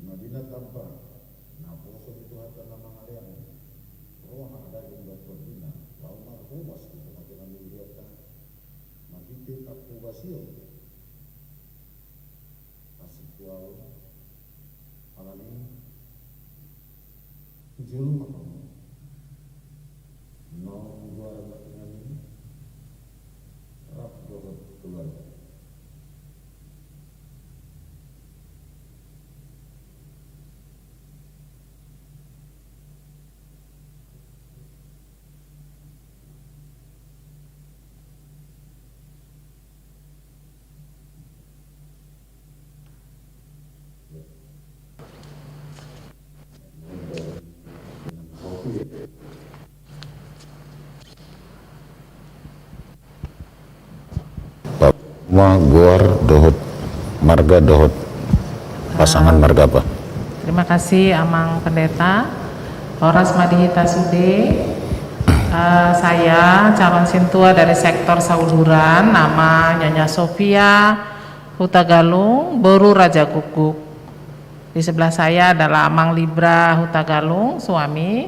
Madina tamba, naposo ni Tuhanta na mangalean roha, daging dohot tondina, laho marhobas tu tongatonga ni hurianta, marhite panghobasion. Pasintuaon, alani i tu jolo ma hamu. Naung goaran martinami, rap dohot keluarga. Nama, goar dohot marga dohot pasangan marga apa? Terima kasih, Amang Pendeta. Horas ma di hita sude. Eh, saya calon sintua dari sektor Sauduran, nama Nyonya Sofia Hutagalung, boru Rajagukguk. Di sebelah saya adalah Amang Libra Hutagalung, suami.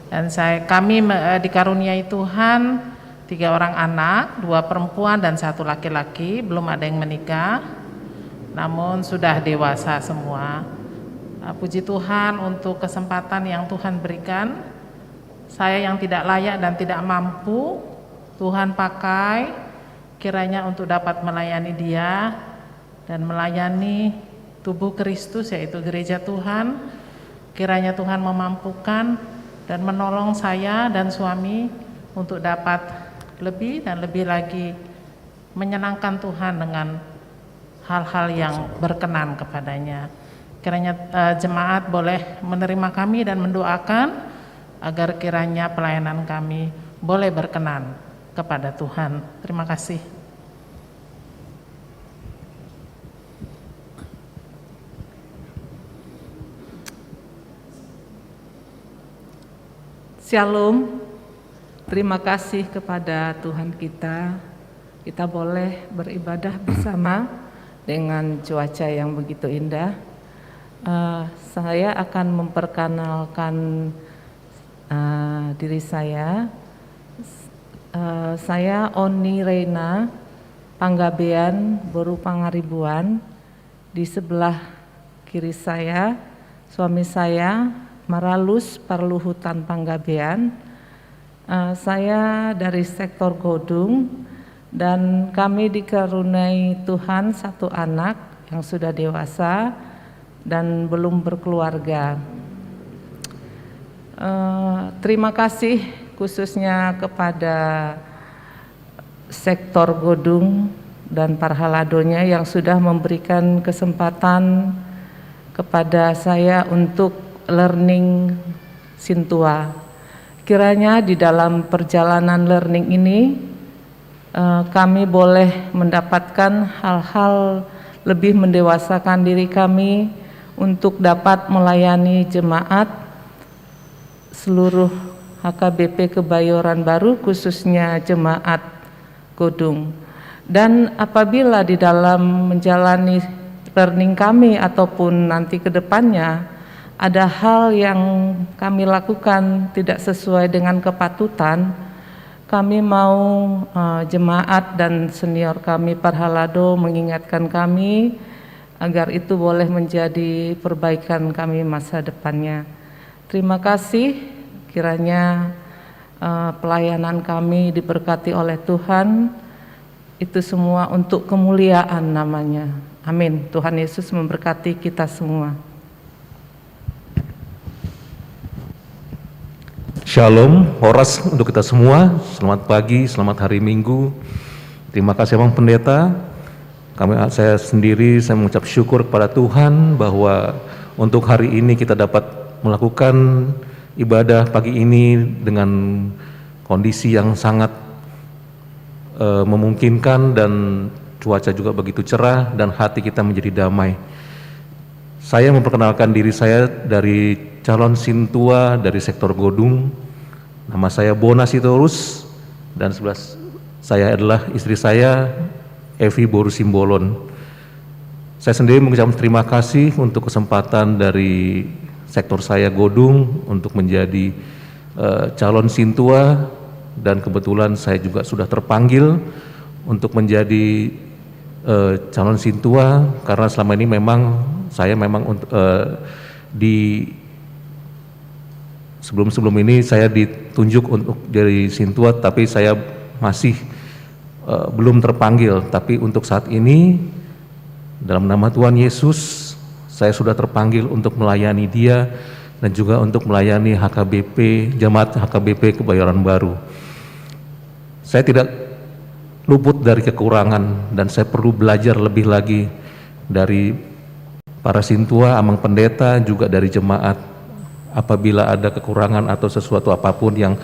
Dan saya, kami me-, eh, dikaruniai Tuhan tiga orang anak, dua perempuan dan satu laki-laki, belum ada yang menikah, namun sudah dewasa semua. Eh, puji Tuhan untuk kesempatan yang Tuhan berikan. Saya yang tidak layak dan tidak mampu, Tuhan pakai kiranya untuk dapat melayani Dia dan melayani tubuh Kristus, yaitu gereja Tuhan. Kiranya Tuhan memampukan dan menolong saya dan suami untuk dapat lebih dan lebih lagi menyenangkan Tuhan dengan hal-hal yang berkenan kepada-Nya. Kiranya, eh, jemaat boleh menerima kami dan mendoakan agar kiranya pelayanan kami boleh berkenan kepada Tuhan. Terima kasih. Shalom. Terima kasih kepada Tuhan kita. Kita boleh beribadah bersama dengan cuaca yang begitu indah. Eh, saya akan memperkenalkan, eh, diri saya. S-, eh, saya Oni Reina Panggabean, boru Pangaribuan. Di sebelah kiri saya, suami saya, Maralus Parluhutan Panggabean. Eh, saya dari sektor Godung, dan kami dikaruniai Tuhan satu anak yang sudah dewasa dan belum berkeluarga. Eh, terima kasih khususnya kepada sektor Godung dan parhaladonya yang sudah memberikan kesempatan kepada saya untuk learning sintua. Kiranya di dalam perjalanan learning ini, eh, kami boleh mendapatkan hal-hal lebih mendewasakan diri kami untuk dapat melayani jemaat seluruh H K B P Kebayoran Baru, khususnya jemaat Godung. Dan apabila di dalam menjalani learning kami ataupun nanti ke depannya ada hal yang kami lakukan tidak sesuai dengan kepatutan, kami mau, eh, jemaat dan senior kami parhalado mengingatkan kami agar itu boleh menjadi perbaikan kami masa depannya. Terima kasih, kiranya, eh, pelayanan kami diberkati oleh Tuhan. Itu semua untuk kemuliaan namanya. Amin. Tuhan Yesus memberkati kita semua. Shalom, horas untuk kita semua. Selamat pagi, selamat hari Minggu. Terima kasih, Bang Pendeta. Kami, saya sendiri, saya mengucap syukur kepada Tuhan bahwa untuk hari ini kita dapat melakukan ibadah pagi ini dengan kondisi yang sangat, eh, memungkinkan dan cuaca juga begitu cerah dan hati kita menjadi damai. Saya memperkenalkan diri saya dari calon sintua dari sektor Godung. Nama saya Bona Sitorus dan sebelah saya adalah istri saya, Evi boru Simbolon. Saya sendiri mengucapkan terima kasih untuk kesempatan dari sektor saya Godung untuk menjadi, eh, calon sintua, dan kebetulan saya juga sudah terpanggil untuk menjadi, eh, calon sintua, karena selama ini memang saya memang unt-, eh, di Sebelum-sebelum ini saya ditunjuk untuk jadi sintua, tapi saya masih, eh, belum terpanggil. Tapi untuk saat ini, dalam nama Tuhan Yesus, saya sudah terpanggil untuk melayani Dia dan juga untuk melayani H K B P, jemaat H K B P Kebayoran Baru. Saya tidak luput dari kekurangan, dan saya perlu belajar lebih lagi dari para sintua, amang pendeta, juga dari jemaat. Apabila ada kekurangan atau sesuatu apapun yang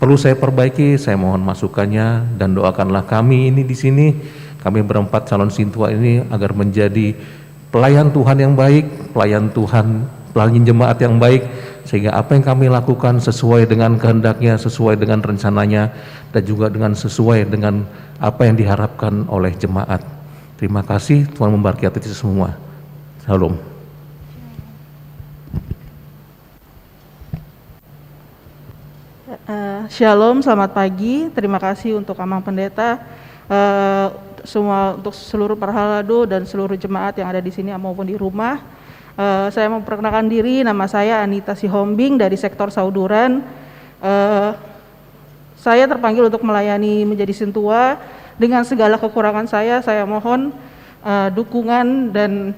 perlu saya perbaiki, saya mohon masukannya, dan doakanlah kami ini di sini, kami berempat calon sintua ini, agar menjadi pelayan Tuhan yang baik, pelayan Tuhan, pelayan jemaat yang baik, sehingga apa yang kami lakukan sesuai dengan kehendaknya, sesuai dengan rencananya, dan juga dengan sesuai dengan apa yang diharapkan oleh jemaat. Terima kasih, Tuhan memberkati kita semua. Shalom. Eh, shalom, selamat pagi. Terima kasih untuk Amang Pendeta, eh, semua, untuk seluruh parhalado dan seluruh jemaat yang ada di sini maupun di rumah. Eh, saya memperkenalkan diri, nama saya Anita Sihombing dari sektor Sauduran. Eh, saya terpanggil untuk melayani menjadi sintua. Dengan segala kekurangan saya, saya mohon, eh, dukungan dan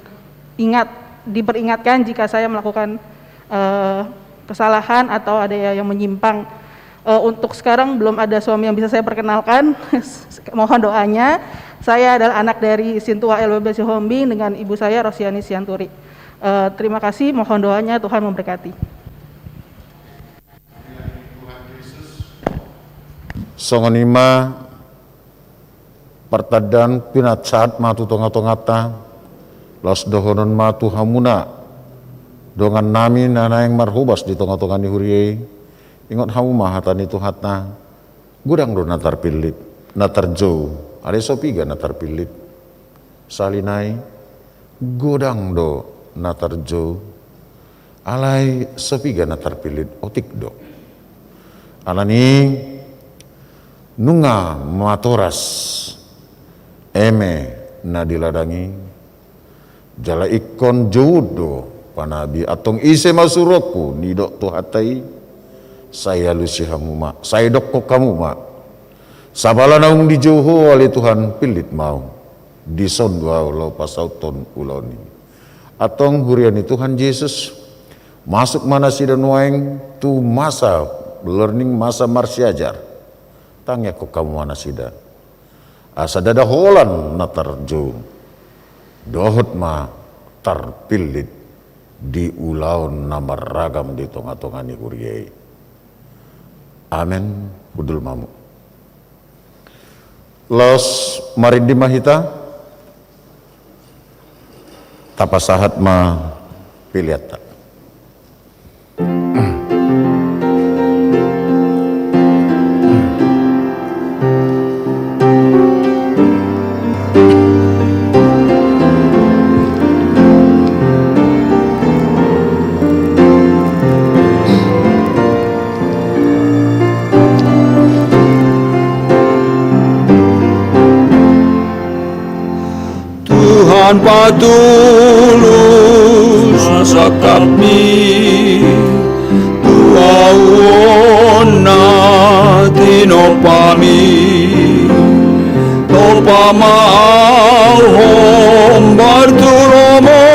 ingat, diperingatkan jika saya melakukan, eh, kesalahan atau ada yang menyimpang. Eh, untuk sekarang belum ada suami yang bisa saya perkenalkan. Mohon doanya. Saya adalah anak dari Sintua L B B Sihombing dengan ibu saya Rosiani Sianturi. Eh, terima kasih, mohon doanya, Tuhan memberkati. Songon i ma partandaan pinatsahat ma tu tonga-tonganta, laos dohonon ma tu hamuna, dongannami na naeng marhobas di tonga-tonga ni huria i, ingot hamu ma hata ni Tuhanta, godang do na tarpillit, na tarjou, alai so piga na tarpillit. Sahali nai, godang do na tarjou, alai so piga na tarpillit, otik do. Alani i, nunga matoras eme na di ladang i, jala ingkon jou do panabi. Antong ise ma suruonku, didok Tuhanta i, sai alusi hamu ma, sai dokkon hamu ma. Sabala naung dijou Ho ale Tuhan, pillit ma ahu. Dison do ahu laho pasauthon ulaon i. Antong huria ni Tuhan Jesus, masuk ma nasida nuaeng tu masa learning, masa marsiajar. Tangiangkon hamu ma nasida, asa ndada holan na tarjou, dohot ma tarpillit di ulaon na marragam di tonga-tonga ni huria i. Amen. Hundul ma hamu. Laos marindi ma hita, tapasahat ma peleanta. Tuhan patulus ma sangkapmi, tu ahu on na tinompami. Tompa ma ahu hombar tu romo,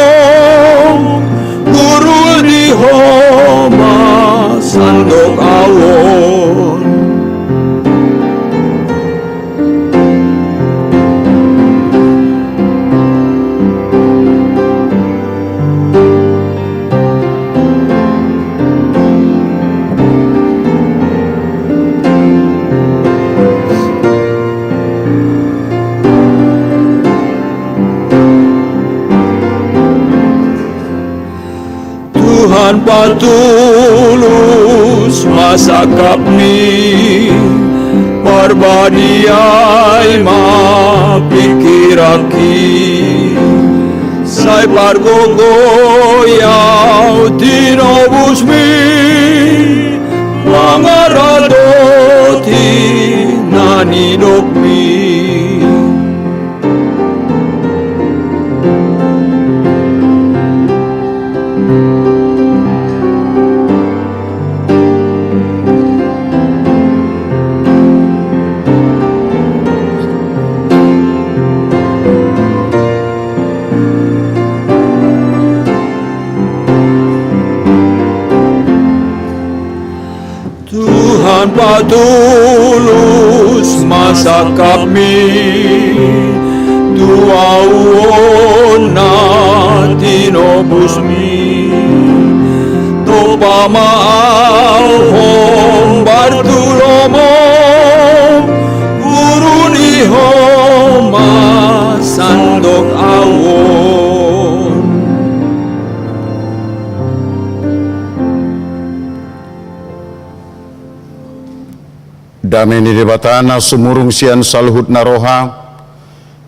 guru di Ho ma sandok ahu on. Tuhan patulus ma sangkapmi, parbadiai ma pingkiranki. Ai pargogoi ahu tinobusmi, mangaradoti na nidokmi. Tuhan patulus ma sangkapmi, tu ahu on na tinobusmi. Tompa ma ahu hombar tu lomom, guru ni homa sandok ahu on. Dame ni Debata na sumurung sian saluhut na roha,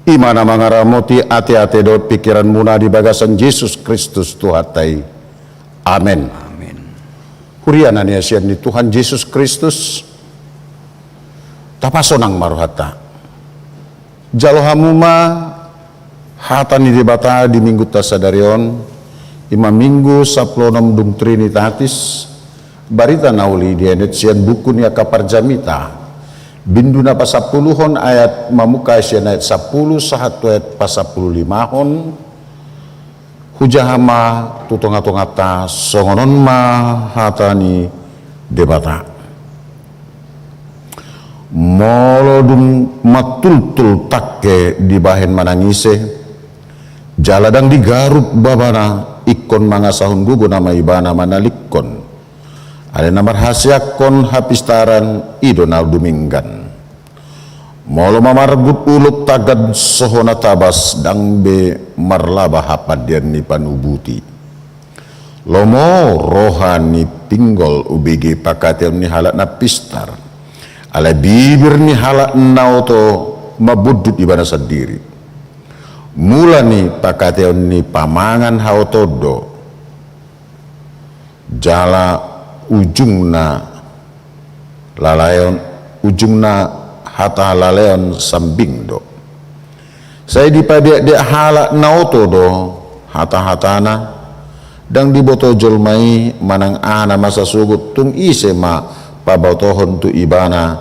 i ma na mangaramoti ateate dohot pingkiranmuna di bagasan Jesus Kristus Tuhanta i. Amen. Amen. Huria na niasian ni Tuhan Jesus Kristus, tapasonang ma rohanta. Jalo hamu ma hata ni Debata di Minggunta sadari on, i ma Minggu sampulu onom dung Trinitatis, barita na uli dienet sian buku ni angka parjamita, bindu na pasampuluhon ayat mamungka sian ayat sampulu sahat tu ayat pasampulu limahon, hujaha ma tu tongatonganta, songon on ma hata ni Debata. Molo dung mantultul tangke dibahen manang ise, jala ndang digarup babana, ingkon mangasahon gogo nama ibana manalingkon. Alai na marhaseangkon hapistaran i do na dumenggan. Molo mamargut ulok tagan sohona tabas, ndang be marlaba hapandean ni panubuti. Lomo roha ni pinggol ubege pangkataion ni halak na pistar. Alai bibir ni halak na oto mambondut ibana sandiri. Mula ni pangkataion ni pamangan haotoon do. Jala ujungna lalaeon, ujungna hata lalaeon sambing do. Sai dipadeakdeak halak na oto do hatahatana, ndang diboto jolma i manang aha na masa sogot, tung ise ma pabotohon tu ibana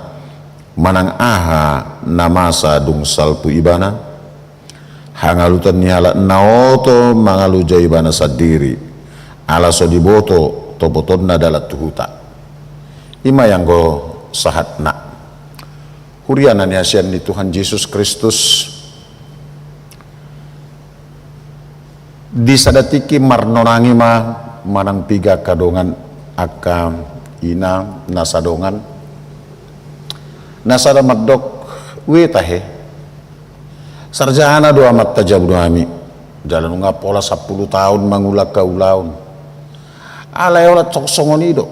manang aha na masa dung salpu ibana. Hangaluton ni halak na oto mangaloja ibana sandiri, ala so diboto topotonna dalan tu huta. I ma i anggo sahatna. Huria na niasian ni Tuhan Jesus Kristus, di sada tingki marnonang i ma manang piga angka dongan, angka ina na sadongan, na sada mandok, ue tahe, sarjana do amanta jabu nami, jala nunga pola sampulu taon mangula angka ulaon. Alai holan songon i do.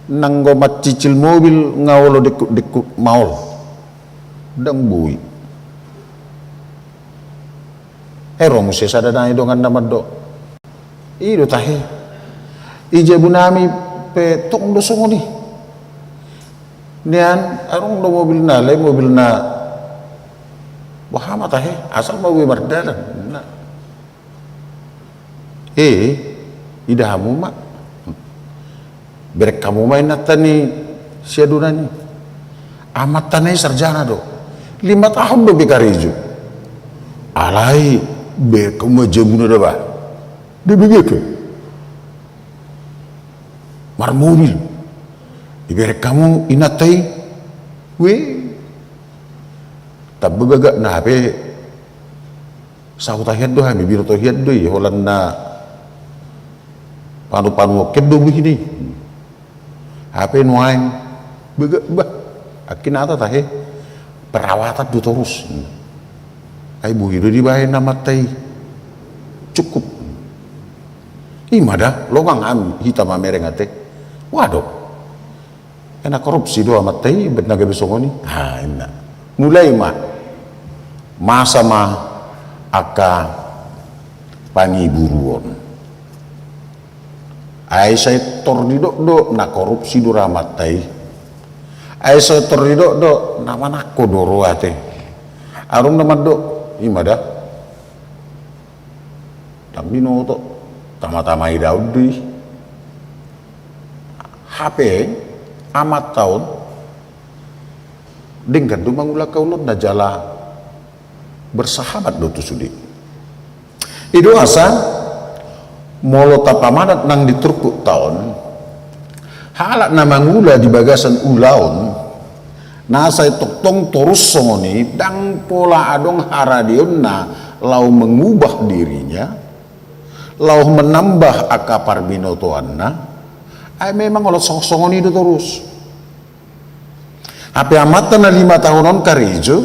Nanggo mancicil mobil nga olo dengkut-dengkut maol. Ndang boi. Ai ro muse sada nai dongan na mandok, i do tahe, i jabu nami pe tong do songon i. Nian adong do mobilna, alai mobilna boha ma tahe, asal ma boi mardalan. Nah. E, ida hamu ma. Bereng hamu ma inanta ni si adonan i. Amanta na i sarjana do. Lima tahun do be karejo. Alai bereng hamu ma jabuna da ba. Dibegekhon. Marmobil. Dibereng hamu inanta i. Weh. Tamba gagakna hape. Sahuta hian do hami, binoto hian do i, holan na panu-panuhon hian do bohina i. Hape nuaeng, bege, bah, angka inanta tahe, perawatan do torus. Ai bohi do dibahen amanta i. Cukup. I ma da, longang hami, hita mamereng ate. Waduh. Kena korupsi do amanta i, bet na gabe songon i. Ha, inna. Mulai ma. Masa ma angka Pangiburuon. Ai sai tor didok do na korupsi do rahatta i. Ai sai tor didok do na manangko do roha te. Adong na mandok, i ma da. Ndang binoto. Tama-tama i daon do i. Hape amanta on denggan do mangulahon ulaonna jala bersahabat do tu sude. I do asa molo tapamanat nang di turpukta on, halak na mangula di bagasan ulaon, na sai tongtong torus songon i, ndang pola adong haradeonna laho mengubah dirinya, laho menambah angka parbinotoanna, ai memang holan songon i do torus. Hape amanta na lima tahun on karejo,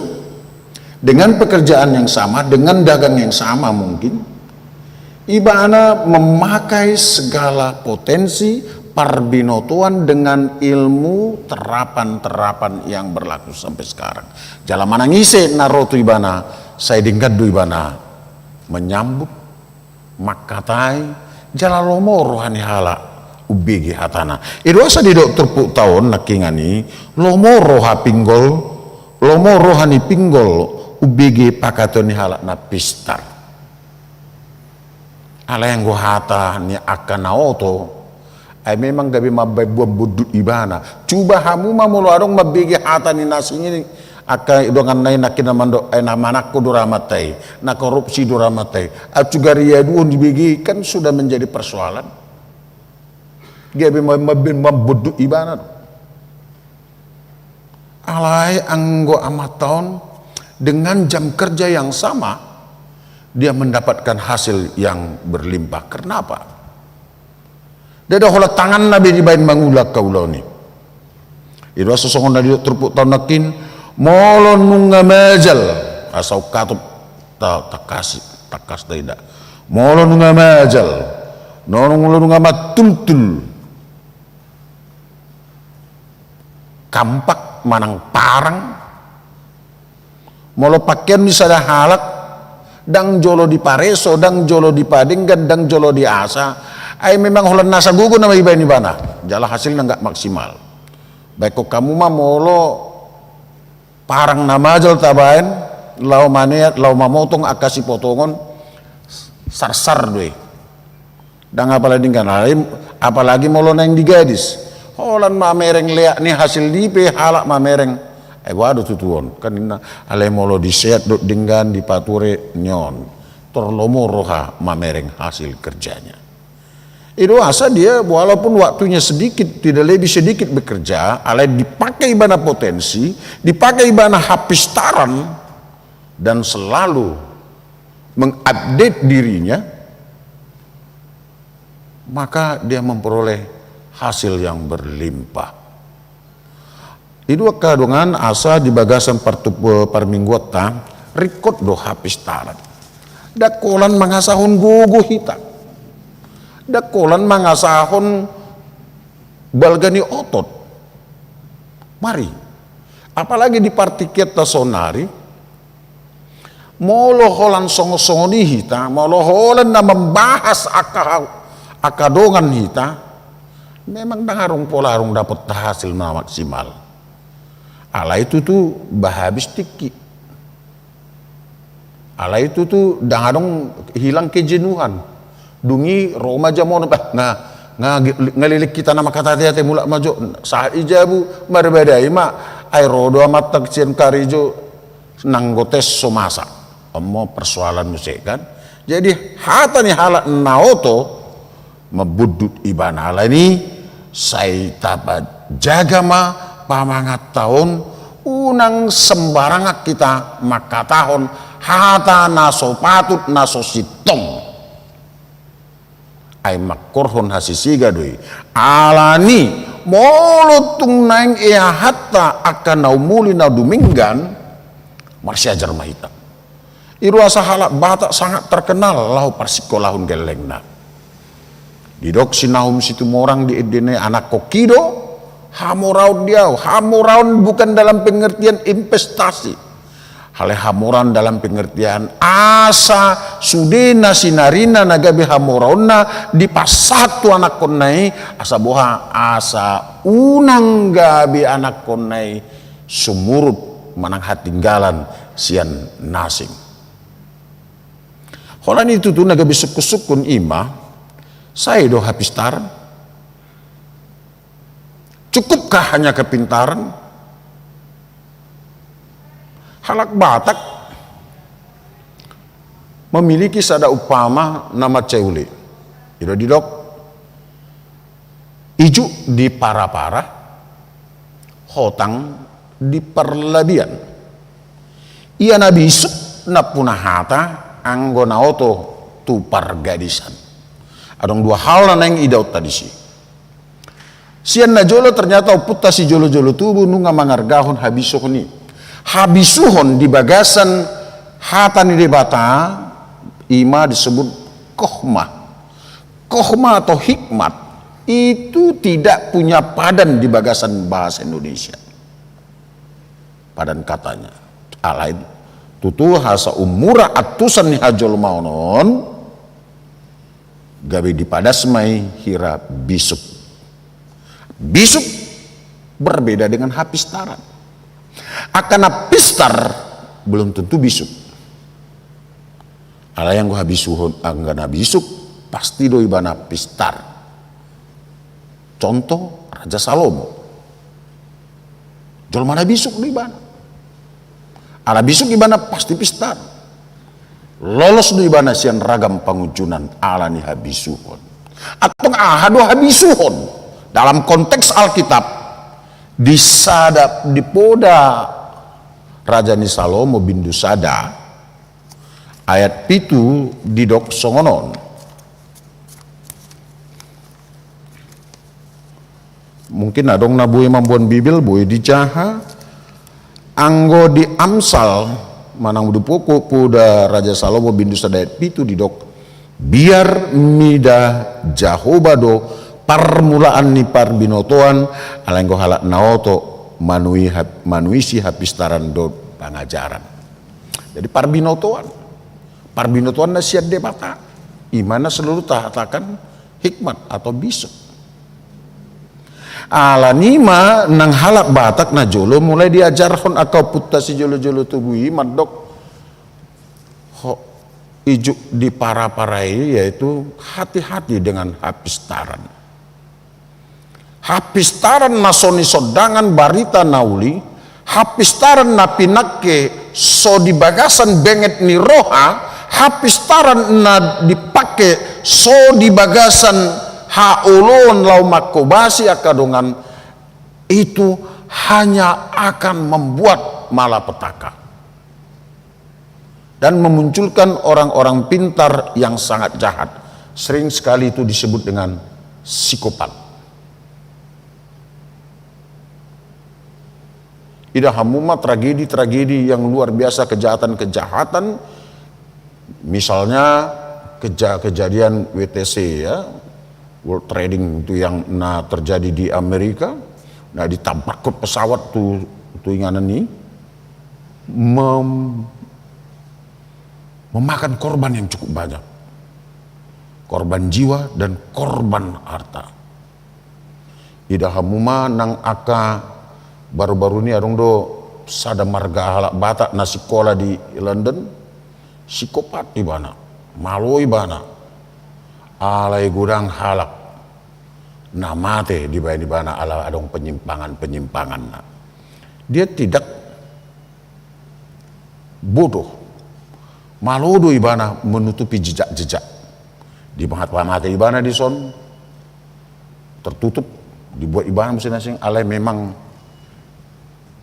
dengan pekerjaan yang sama, dengan dagang yang sama mungkin, ibana memakai segala potensi parbinotoan dengan ilmu terapan-terapan yang berlaku sampai sekarang. Jala manang ise na ro tu ibana, sai denggan do ibana menyambut, mangkatai, jala lomo roha ni halak umbege hatana. I do asa didok turpukta on nangkiningan i, lomo roha pinggol, lomo roha ni pinggol umbege pangkataion ni halak na pistar. Alai anggo hata ni angka na oto, ai memang gabe mambaen boan bondut ibana. Cuba hamu ma molo adong mambege hata ni na asing i, angka donganna i nangkin na mandok, ai na manangko do rahatta i, na korupsi do rahatta i. Ai cuga riaduhon dibege, kan sudah menjadi persoalan. Gabe ma-, mambaen boan bondut ibana do. Alai anggo amanta on dengan jam kerja yang sama, dia mendapatkan hasil yang berlimpah. Kenapa? Ndada holan tanganna be dibaen mangula angka ulaon i. I do asa songon na didok turpukta on nangkin, molo nunga majal, asa ungkatop ta-, tangkas, tangkas taida. Molo nunga majal, molo nunga matultul kampak manang parang, molo pangkeon ni sada halak, ndang jolo dipareso, ndang jolo dipadenggan, ndang jolo diasa, ai memang holan nasa gogo nama ibaen ibana, jala hasilna nggak maksimal. Baen hamu ma molo parang na majal tabaen, laho maneat, laho mamotong angka sipotongon, sarsar do i. Ndang apala denggan, apalagi, apalagi molo naeng di gadis. Holan mamereng leak ni hasil ni i pe halak mamereng. Ai boha do tutu on, kan ninna, alai molo diseat dohot denggan dipature ni on, tor lomo roha mamereng hasil kerjanya. I do asa dia walaupun waktunya sedikit, tidak lebih sedikit bekerja, alai dipakai ibana potensi, dipakai ibana hapistaran, dan selalu mengupdate dirinya, maka dia memperoleh hasil yang berlimpah. I do angka dongan, asa di bagasan partup-, parmingguonta, ringkot do hapistaran. Ndang holan mangasahon gogo hita. Ndang holan mangasahon balga ni otot. Mari. Apalagi di partingkianta saonari, molo holan songon-songon i hita, molo holan na mambahas angka, angka dongan hita, memang ndang adong pola adong dapot hasil na maksimal. Alai tutu bahabis tingki. Alai tutu ndang adong hilang kejenuhan. Dung i ro ma jamonon, bah, nga, nga, nga leleng hita na mangkatai-tai, mulak ma jo, sahat i jabu, marbadai ma, ai ro do amanta sian karejo, nanggo tes so masa. Omo persoalan muse kan. Jadi hata ni halak na oto, mambondut ibana, alani sai tajaga ma pamanganta on, unang sembarangan hita mangkatahon hata na so patut, na so sintong. Ai mangkorhon hasisiga do i. Alani molo tung naeng eahatta angka na umuli na dumenggan, marsiajar ma hita. I do asa halak Batak sangat terkenal laho parsingkolahon gellengna. Didok si Nahum Situmorang di endena i, anakkon, i do, hamoraon di ahu, hamoraon bukan dalam pengertian investasi. Alai hamoraon dalam pengertian asa sude na sinarina na gabe hamoraonna dipasahat tu anakkonna i, asa boha, asa unang gabe anakkonna i sumurut manang hatinggalan sian na asing. Holan i tutu na gabe sungkun-sungkun i ma, sae do hapistaran? Cukupkah hanya kepintaran? Halak Batak memiliki sada umpama na mansai uli. I do didok, ijuk di para-para, hotang di parlabian. Ia na bisuk nampuna hata anggo na oto tu pargadisan. Adong dua hal na naeng idaonta disi. Sian na jolo, ternyata ompunta sijolo-jolo tubu nunga mangargahon habisuhon i. Habisuhon di bagasan hata ni Debata, i ma disebut kokhmah. Kokhmah atau hikmat itu tidak punya padan di bagasan bahasa Indonesia. Padan katanya. Alai tutu asa umur antusan ni hajolmaon on, gabe dipadas ma i hira bisuk. Bisuk berbeda dengan hapistaran. Angka na pistar belum tentu bisuk. Alai anggo habisuhon, angka na bisuk, pasti do ibana pistar. Contoh, Raja Salomo. Jolma na bisuk do ibana. Ala bisuk ibana pasti pistar. Lolos do ibana sian ragam pangunjunan ala ni habisuhon. Antong aha do habisuhon? Dalam konteks Alkitab, di sada, di poda Raja ni Salomo bindu sada, ayat pitu didok songon on. Mungkin adong na boi mamboan Bibel, boi dijaha. Anggo di Amsal, manang di pokok poda Raja Salomo bindu sada ayat pitu didok, biar mida Jahowa do parmulaan ni parbinotoan, alai anggo halak na oto manui hap-, manuisi hapistaran dohot pangajaran. Jadi parbinotoan. Parbinotoan na sian Debata. I ma na selalu tahatakan hikmat atau bisuk. Alani i ma nang halak Batak na jolo mulai diajarhon angka ompunta sijolo-jolo tubu i mandok, ho, ijuk di para-para i, yaitu hati-hati dengan hapistaran. Hapistaran na so nisondangan barita na uli, hapistaran na pinangke so di bagasan benget ni roha, hapistaran na dipangke so di bagasan haoloan laho manghobasi angka dongan, itu hanya akan membuat malapetaka dan memunculkan orang-orang pintar yang sangat jahat. Sering sekali itu disebut dengan psikopat. Ida hamu ma tragedi-tragedi yang luar biasa, kejahatan-kejahatan, misalnya keja-, kejadian W T C ya, World Trading itu yang na terjadi di Amerika, na ditabrak pesawat tu, tu inganan ni, mem-, memakan korban yang cukup banyak. Korban jiwa dan korban harta. Ida hamu ma nang angka baru-baru ni adong do sada marga halak Batak na sikola di London, psikopat ibana, malo ibana. Alai godang halak na mate dibahen ibana ala adong penyimpangan-penyimpanganna. Dia tidak bodoh. Malo do ibana menutupi jejak-jejak. Dibahen pamate ibana dison, tertutup, dibuat ibana masing-masing, alai memang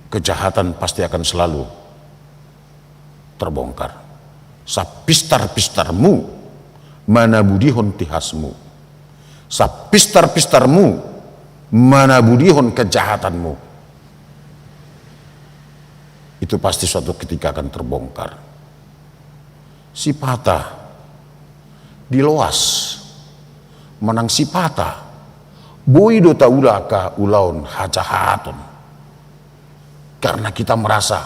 kejahatan pasti akan selalu terbongkar. Sapistar-pistarmu manabudihon tihasmu. Sapistar-pistarmu manabudihon kejahatanmu. Itu pasti suatu ketika akan terbongkar. Sipata diloas, manang sipata boi do taula angka ulaon hajahaton. Karena kita merasa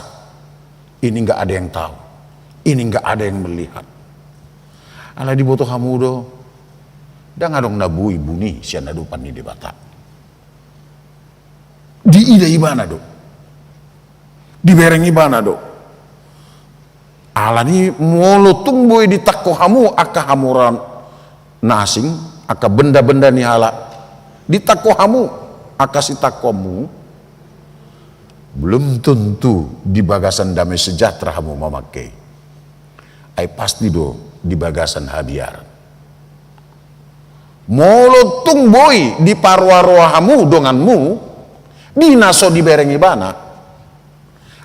Ini nggak ada yang tahu. Ini nggak ada yang melihat. Alai diboto hamu do, ndang adong na boi buni sian adopan ni Debata. Diida ibana do. Dibereng ibana do. Alani molo tung boi ditangko hamu angka hamoraon na asing, angka benda-benda ni halak, ditangko hamu angka sitangkoanmu, belum tentu di bagasan damai sejahtera hamu mamangke i. Ai pasti do di bagasan habiaran. Molo tung boi diparoa-roa hamu donganmu di na so dibereng ibana,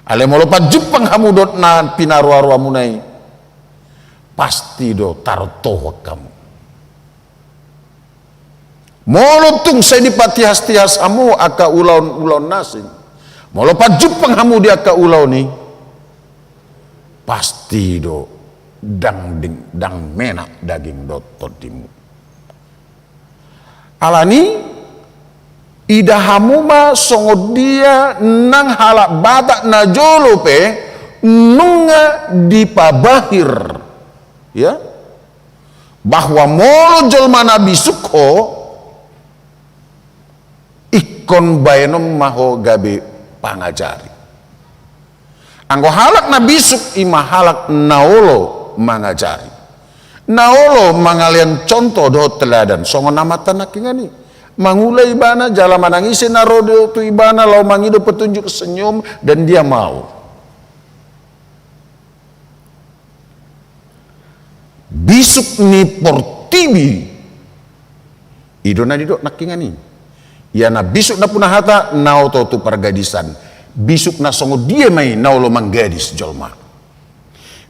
alai molo pajumpang hamu dohot na pinaroa-roamuna i, pasti do tarontohon hamu. Molo tung sai dipatihas-tihas hamu angka ulaon-ulaon na asing, molo pajumpang hamu di angka ulaon i, pasti do ndang ding-, ndang menak daging dohot tondimu. Alani ida hamu ma songon dia nang halak Batak na jolo pe nunga dipabahir, ya, bahwa molo jolma na bisuk ho, ingkon baenon ma ho gabe pangajari. Anggo halak na bisuk i ma halak na olo mangajari, na olo mangalean contoh dohot teladan, songon amanta nangkiningan i. Mangula ibana jala manang ise na ro do tu ibana laho mangido petunjuk, senyum dan dia mau. Bisuk ni portibi i do na didok nangkiningan i. Ia na bisuk na punahata na oto-oto pargadisan. Bisuk na songon dia ma i na olo manggadis jolma?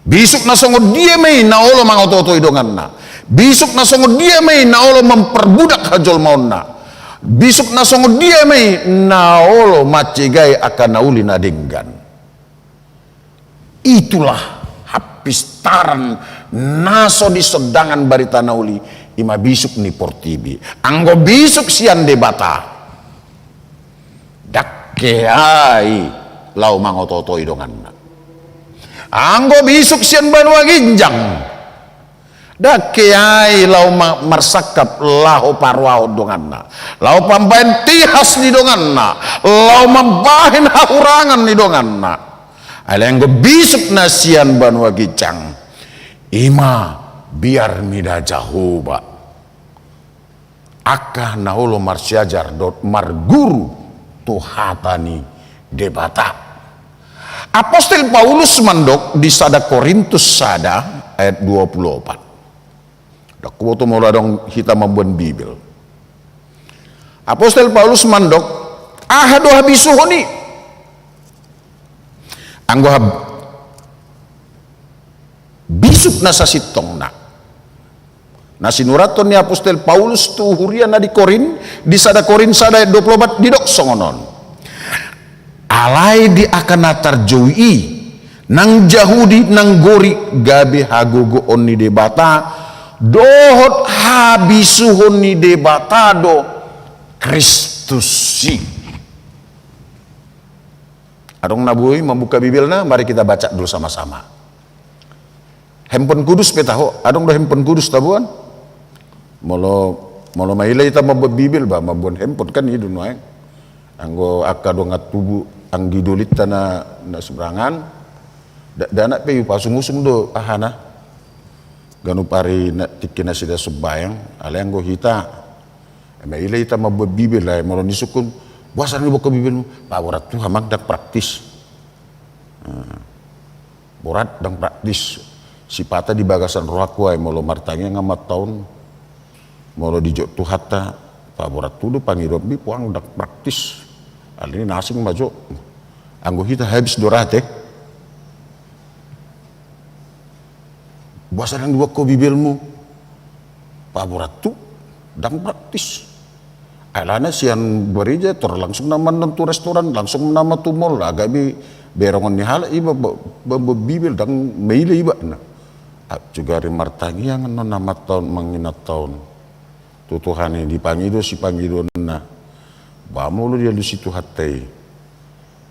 Bisuk na songon dia ma i na olo mangoto-otoi donganna? Bisuk na songon dia ma i na olo memperbudak hajolmaonna? Bisuk na songon dia ma i na olo mancegai angka na uli na denggan? Itulah hapistaran na so disondangan barita na uli, i ma bisuk ni portibi. Anggo bisuk sian Debata, ndang kehe i laho mangoto-otoi donganna. Anggo bisuk sian banua ginjang, ndang kehe i laho ma-, marsangkap laho paroahon donganna, laho mambahen tihas ni donganna, laho mambahen hahurangan ni donganna. Alai anggo bisuk na sian banua ginjang, i ma biar mida Jahowa, angka na olo marsiajar dohot marguru tu hata ni Debata. Apostel Paulus mandok di sada Korintus sada ayat dua puluh opat. Ndang huboto molo adong hita mamboan Bibel. Apostel Paulus mandok, aha do habisuhon i? Anggo hab-, bisuk na sasintongna na sinurathon ni apostel Paulus tu huria na di Korint, di sada Korint sada ayat dua puluh opat, didok songon on. Alai di angka na tarjou i, nang Jahudi nang Gorik, gabe hagogoon ni Debata dohot habisuhon ni Debata do Kristus i. Adong na boi mambuka Bibelna, mari kita baca dulu sama-sama. Handphone kudus pe taho, adong do handphone kudus taboan? Molo, molo maila hita mamboan Bibel, ba mamboan handphone kan i do nuaeng. Anggo angka dongan tubu anggi dolinta na, na seberangan, da-, dakdanak pe ipausung-usung do ahana. Ganup ari na tingki nasida sombayang, alai anggo hita, maila hita mamboan Bibel, ai molo nisungkun, boasa ndang dibuka Bibelmu? Paborat tu amang, ndang praktis. Nah, borat, ndang praktis. Sipata di bagasan rohangku ai molo martangiang amanta on, molo dijou Tuhanta, paborat tu do pangidoanmi, puang, ndang praktis. Alani na asing ma jo. Anggo hita habis do ra te. Boasa ndang dibuka ho Bibelmu? Paborat tu, ndang praktis. Alana sian gareja tor langsung nama annon tu restoran, langsung nama tu mall, gabe berengon ni halak iba, ba-, ba-, ba-, Bibel ndang maila ibana. Ah, sugari martangiang annon amanta on, manginanta on tu Tuhan i, dipangido sipangidoanna. Ba molo dialusi Tuhanta i,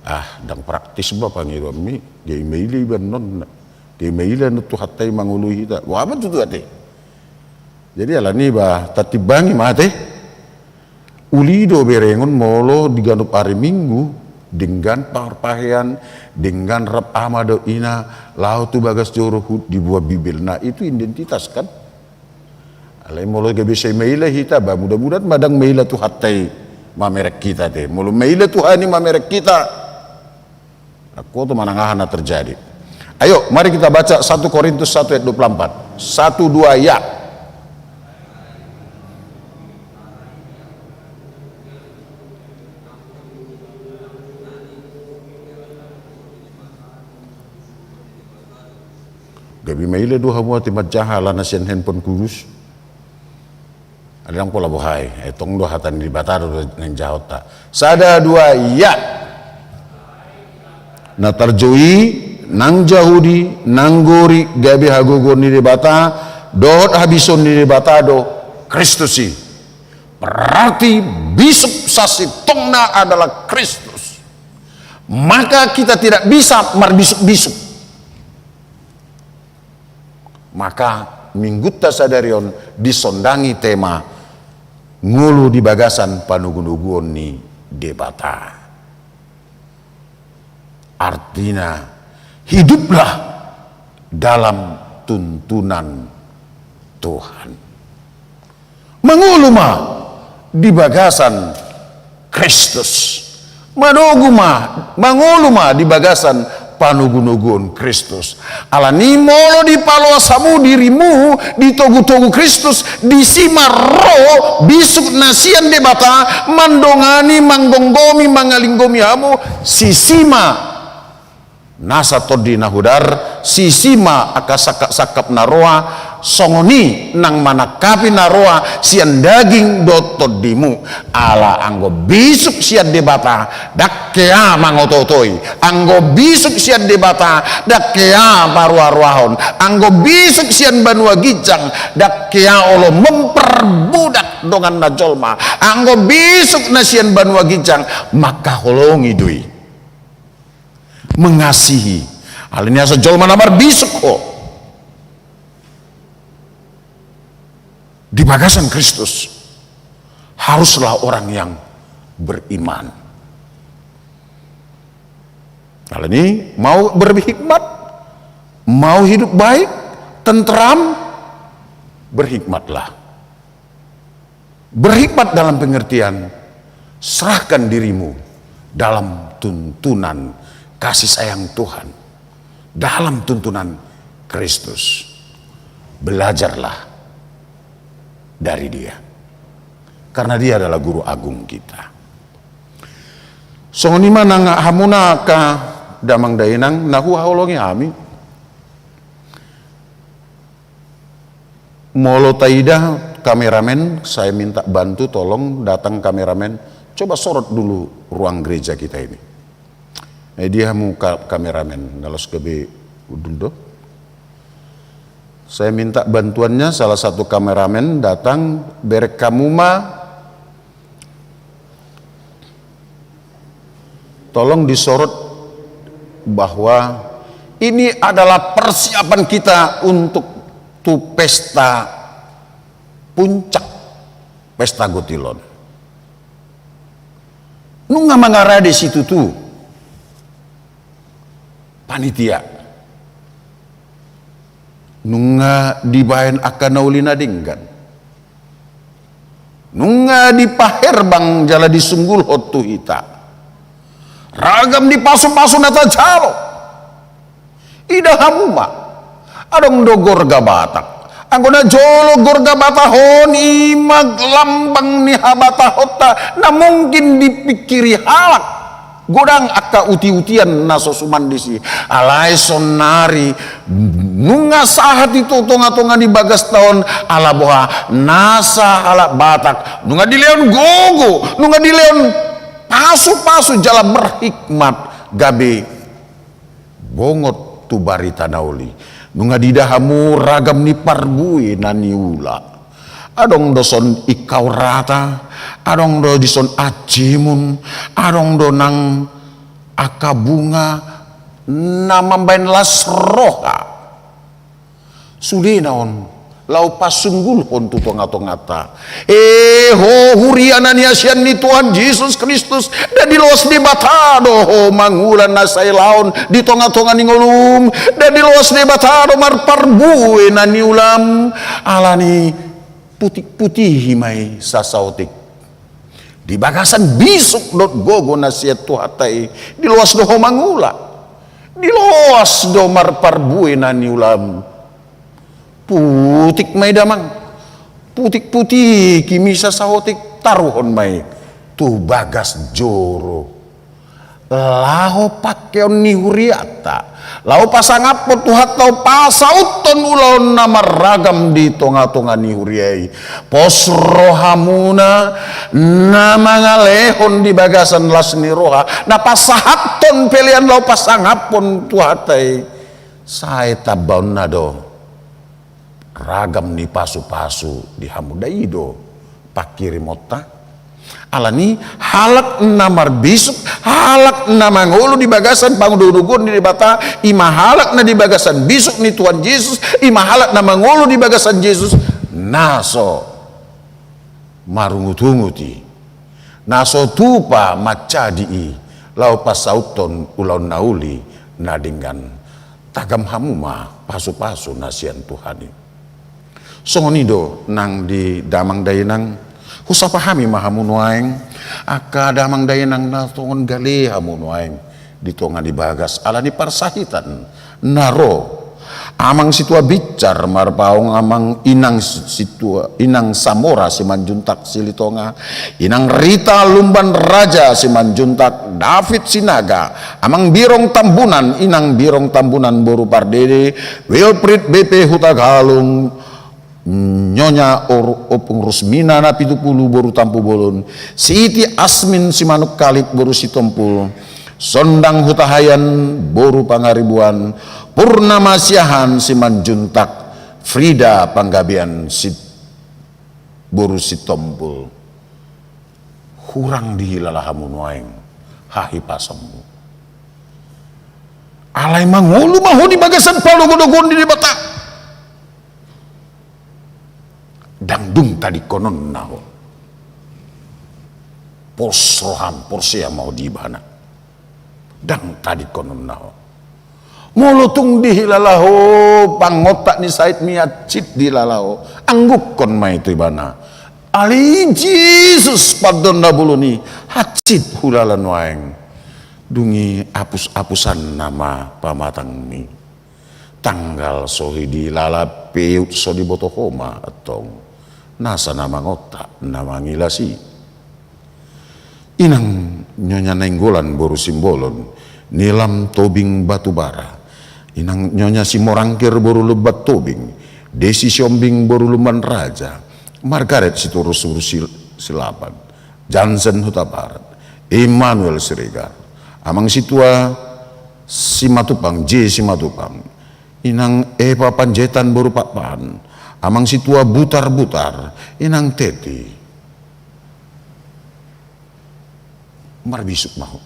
Ah, ndang praktis ba pangidoanmi, gabe maila iba annon. Gabe maila annon Tuhanta i mangoloi hita. Boha ma tutu ate. Jadi alani ba tatimbangi ma ate. Uli do berengon molo di ganup ari Minggu, denggan parpahean, denggan rap ama dohot ina, laho tu bagas joro huhut diboan Bibelna, itu identitas kan. Alai molo gabe sai maila hita ba, mudah-mudahan ma ndang maila Tuhanta i mamereng hita ate. Molo maila Tuhan i mamereng hita, angkuto manang aha na terjadi. Ayo, mari kita baca satu Korintus satu ayat dua puluh empat. Satu, dua, ya. Gabe maila do hamu ate manjaha alana sian handphone kudus. Alai ndang pola boha i, eh, tong do hata ni Debata do na jinahonta. Sada, dua, ya. Na tarjou i, nang Jahudi, nang Gorik, gabe hagogoon ni Debata dohot habisuhon ni Debata do Kristus i. Berarti bisuk sasintongna adalah Kristus. Maka kita tidak bisa marbisuk-bisuk. Maka Minggunta sadari on disondangi tema ngolu di bagasan panogunoguon ni Debata. Artina, hiduplah dalam tuntunan Tuhan. Mangolu ma di bagasan Kristus. Manogu ma, mangolu ma di bagasan panogunoguon Kristus. Alani molo dipaloas hamu dirimu di togutogu Kristus, disi ma ro bisuk na sian Debata mandongani, manggomgomi, mangalinggomi hamu, sisi ma nasa tondi na hudar, sisi ma angka sangkapsangkap na roa, songon i nang manangkapi na roa sian daging dohot tondimu. Ala anggo bisuk sian Debata, ndang hea mangotootoi. Anggo bisuk sian Debata, ndang hea paroaroahon. Anggo bisuk sian banua ginjang, ndang hea olo memperbudak donganna jolma. Anggo bisuk na sian banua ginjang, mangkaholongi do i. Mengasihi. Alani asa jolma na marbisuk ho di bagasan Kristus, haruslah orang yang beriman. Alani mau berhikmat, mau hidup baik, tentram, berhikmatlah. Berhikmat dalam pengertian, serahkan dirimu dalam tuntunan kasih sayang Tuhan, dalam tuntunan Kristus. Belajarlah dari Dia, karena Dia adalah guru agung kita. Songon i ma nang hamuna angka damang dainang na huhaholongi hami. Molo taida kameramen, saya minta bantu, tolong datang kameramen, coba sorot dulu ruang gereja kita ini. Eh, dia hamu ka-, kameramen, na laos gabe hundul do. Saya minta bantuannya, salah satu kameramen datang, berek hamu ma. Tolong disorot bahwa ini adalah persiapan kita untuk tu pesta puncak, pesta Gotilon. Nunga mangarade situtu panitia. Nunga dibaen angka na uli na denggan. Nunga dipaherbang jala disunggulhon tu hita ragam ni pasupasu na tajalo. Ida hamu ma, adong do gorga Batak. Anggo na jolo gorga Batak on, i ma lambang ni habatahonta na mungkin dipingkiri halak. Godang angka utiutian na so suman disi. Alai saonari nunga sahat i tu tongatonga ni bagasta on, ala boha, nasa halak Batak nunga dilehon gogo, nunga dilehon pasupasu jala berhikmat gabe bongot tu barita na uli. Nunga diida hamu ragam ni parbue na niula. Adong do son ingkau rata, adong do dison ajimun, adong do nang Angka bunga na mambahen las roha. Sudena on, laho pasunggulhon tu tonga-tonganta. E ho huria na niasian ni Tuhan Jesus Kristus, ndang diloas Debata do ho mangula na sai laon di tonga-tonga ni ngolum, ndang diloas Debata do marparbue na niulam, alani putik-putihi ma i sasaotik. Di bagasan bisuk dohot gogo na sian Tuhanta i, diloas do ho mangula. Diloas do marparbue na niulam. Putik ma i damang. Putik-putik i ma i sasaotik, taruhon ma i tu bagas joro. Laho pangkeon ni hurianta, laho pasangaphon Tuhanta, pasauthon ulaon na marragam di tonga-tonga ni huria i. Pos rohamuna na mangalehon di bagasan las ni roha, na pasahathon pelean laho pasangaphon Tuhanta i. Sai tambaonna do ragam ni pasu-pasu di hamu. Ndang i do pangkirimonta? Alani halak na marbisuk, halak na mangolu di bagasan pangudugudugon ni Debata, i ma halak na di bagasan bisuk ni Tuhan Jesus, i ma halak na mangolu di bagasan Jesus, na so marungut-ungut i, na so tupa manjadi i, laho pasauthon ulaon na uli na denggan. Tagam hamu ma pasu-pasu na sian Tuhan i. Songon i do nang di damang dainang, husapa hami ma hamu nuaeng, angka damang dainang na tongon gale hamu nuaeng di tonga ni bagas, alani parsahitan na ro. Amang Situa Bicar Marpaung, amang inang Situa, inang Samora Simanjuntak Silitonga, inang Rita Lumban Raja Simanjuntak, David Sinaga, amang Birong Tambunan, inang Birong Tambunan boru Pardede, Wilfried B P Hutagalung, Nyonya Or-, Opung Rusmina na pitu pulu boru Tampubolon, Siti Asmin Simanungkalit boru Sitompul, Sondang Hutahayan boru Pangaribuan, Purnama Siahaan Simanjuntak, Frida Panggabean Sit-, boru Sitompul. Hurang dihilala hamu nuaeng hahipasanmu. Alai mangolu ma ho di bagasan palogodogon ni Debata. Ndang dung tadingkononna ho. Pos roham, porsea ma ho di Ibana. Ndang tadingkononna ho. Molo tung dihilala ho pangontak ni sahitmi, hansit dihilala ho, anggukkon ma i tu Ibana. Alai Jesus, pandohan na bolon i, hansit hulala nuaeng. Dung i apus-apusanna ma pamatangmi. Tanggal so hudihilala, peut so diboto ho ma antong. Nasa na mangontak, na mangilas i. Inang Nyonya Nainggolan boru Simbolon, Nilam Tobing Batubara. Inang Nyonya Simorangkir boru Lumban Tobing, Desi Siombing boru Lumban Raja, Margaret Sitorus boru Sil-, Silaban, Jansen Hutabarat, Immanuel Siregar, Amang Situa Simatupang, J Simatupang, Inang Eva Panjaitan boru Pakpahan, Amang Situa Butar-Butar, Inang Teti. Marbisuk ma ho.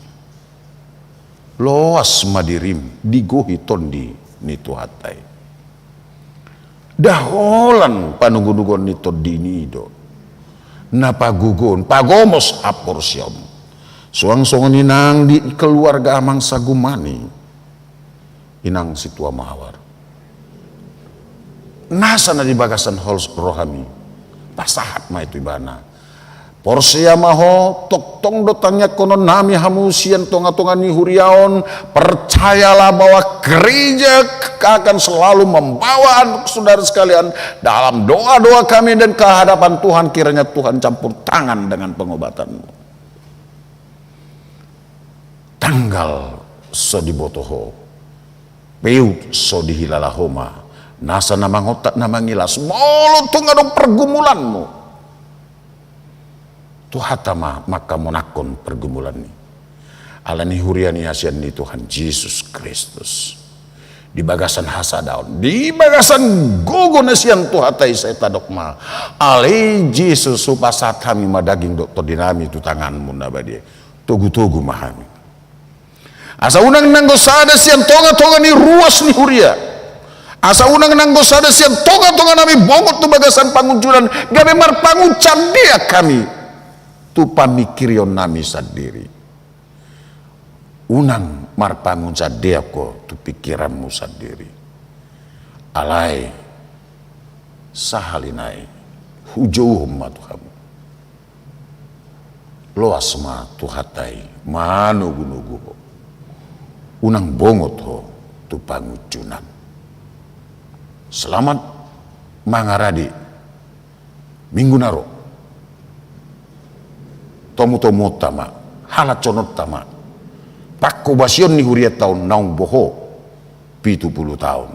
Loas ma dirim, digohi tondi ni Tuhanta i. Nda holan panugunugon ni tondimi do na pagogoon, pagomos haporseaon. Suang songon i nang di keluarga Amang Sagumani, Inang Situa Mawar. Nasa na di bagasan hols rohami, pasahat ma i tu Ibana. Porsea ma ho, tongtong do tangiangkononnami hamu sian tonga-tonga ni huria on. Percayalah bahwa gereja akan selalu membawa saudara sekalian dalam doa-doa kami dan ke hadapan Tuhan, kiranya Tuhan campur tangan dengan pengobatanmu. Tanggal so diboto ho, peut so dihilala ho ma, nasa na mangontak na mangilas, molo tung adong pergumulanmu. Tuhanta ma manghamonanghon pergumulan i. Ala ni huria ni hasian ni Tuhan Jesus Kristus. Di bagasan hasadaon, di bagasan gogo na sian Tuhanta i sai tadok ma. Ale Jesus, hupasahat hami ma daging dohot tondinami tu tanganmu na badia. Togu-togu ma hami. Asa unang nanggo sada sian tongatonga ni ruas ni huria. Asa unang nanggo sada sian tongatonga nami bongot tu bagasan pangunjunan, gabe marpangunjunan deak hami tu pamingkirion nami sandiri. Unang marpangunjunan deak ho tu pingkiranmu sandiri. Alai sahali nai hujouhon ma tu hamu. Loas ma Tuhanta i manogunogu ho. Unang bongot ho tu pangunjunan. Selamat mangarade minggu na ro. Tomutomuonta ma, halashononta ma panghobasion ni hurianta on naung boho pitu pulu taon.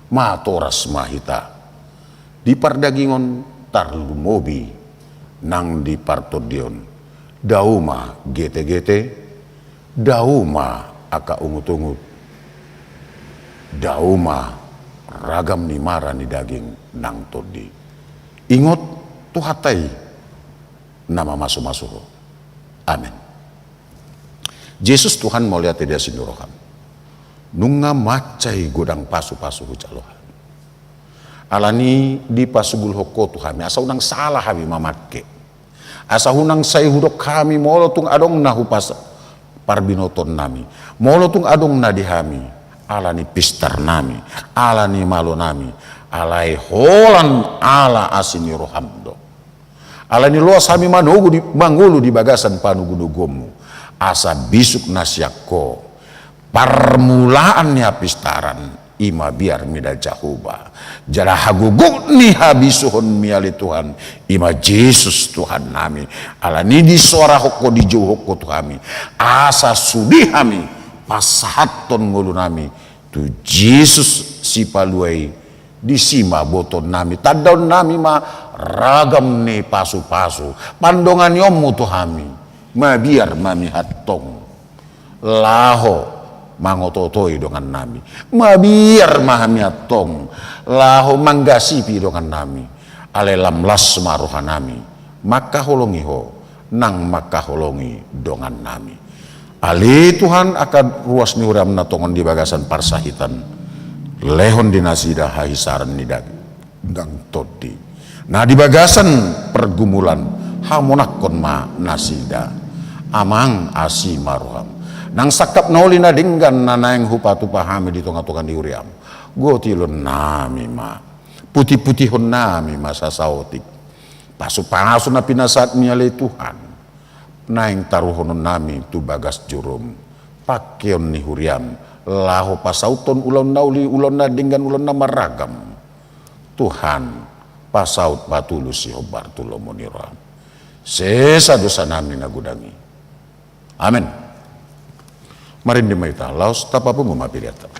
Matoras ma hita di pardagingon, tarlumobi nang di partondion. Dao ma getegete, dao ma angka ungutungut, dao ma ragam ni mara ni daging nang tondi. Ingot, Tuhanta i na mamasumasu ho. Amen. Jesus Tuhan, mauliate di asi ni roham. Nunga mansai godang pasupasu hujalo hami. Alani i dipasugulhon ho tu hami, asa unang sala hami mamangke. Asa unang sai hudok hami molo tung adong na hupasahat parbinotoon nami. Molo tung adong na di hami, alani pistar nami, alani malo nami, alai holan ala asi ni roham do. Alani loas hami manogu di, mangolu di bagasan panogunoguonmu. Asa bisuk na sian ho, parmulaan ni hapistaran, i ma biar mida Jahowa. Jala hagogok ni habisuhonmi ale Tuhan, i ma Jesus Tuhan nami. Alani i disoarahon ho, dijouhon ho tu hami. Asa sude hami pasahathon ngolu nami tu Jesus Sipalua i. Disi ma botoon nami, tandaon nami ma ragam ni pasupasu pandonganionmu tu hami. Mabiar ma hami antong laho mangototoi dongan nami. Mabiar ma hami antong laho manggasipi dongan nami. Alai lam las ma roha nami mangkaholongi ho, nang mangkaholongi dongan nami. Ale Tuhan, angka ruas ni huriam na tongon di bagasan parsahitan, lehon di nasida hahisaran ni daging nang tondi. Na di bagasan pergumulan, hamonanghon ma nasida. Amang, asi ma roham. Nang sangkap na uli na denggan na naeng hupatupa hami di tongatonga ni huriam, gotilon nami ma, putiputihon nami ma sasaotik pasupasu na pinasahat ni ale Tuhan. Naeng taruhonon nami tu bagas jurum, pangkeon ni huriam, laho pasauthon ulaon na uli, ulaon na denggan, ulaon na marragam. Tuhan, pasaut patulusi hombar tu lomo ni roham. Sesa dosa nami na godang i. Amen. Marende ma hita, laos tapapungu ma peleanta.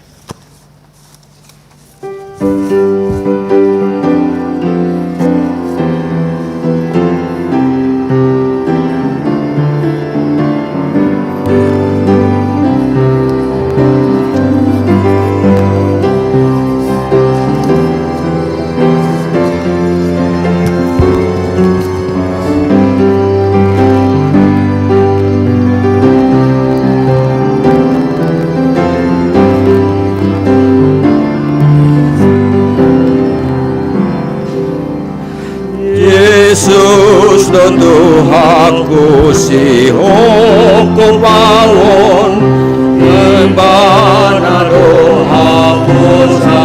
Jesus do Tuhanku, sihongkop au on, Ibana do haposangi.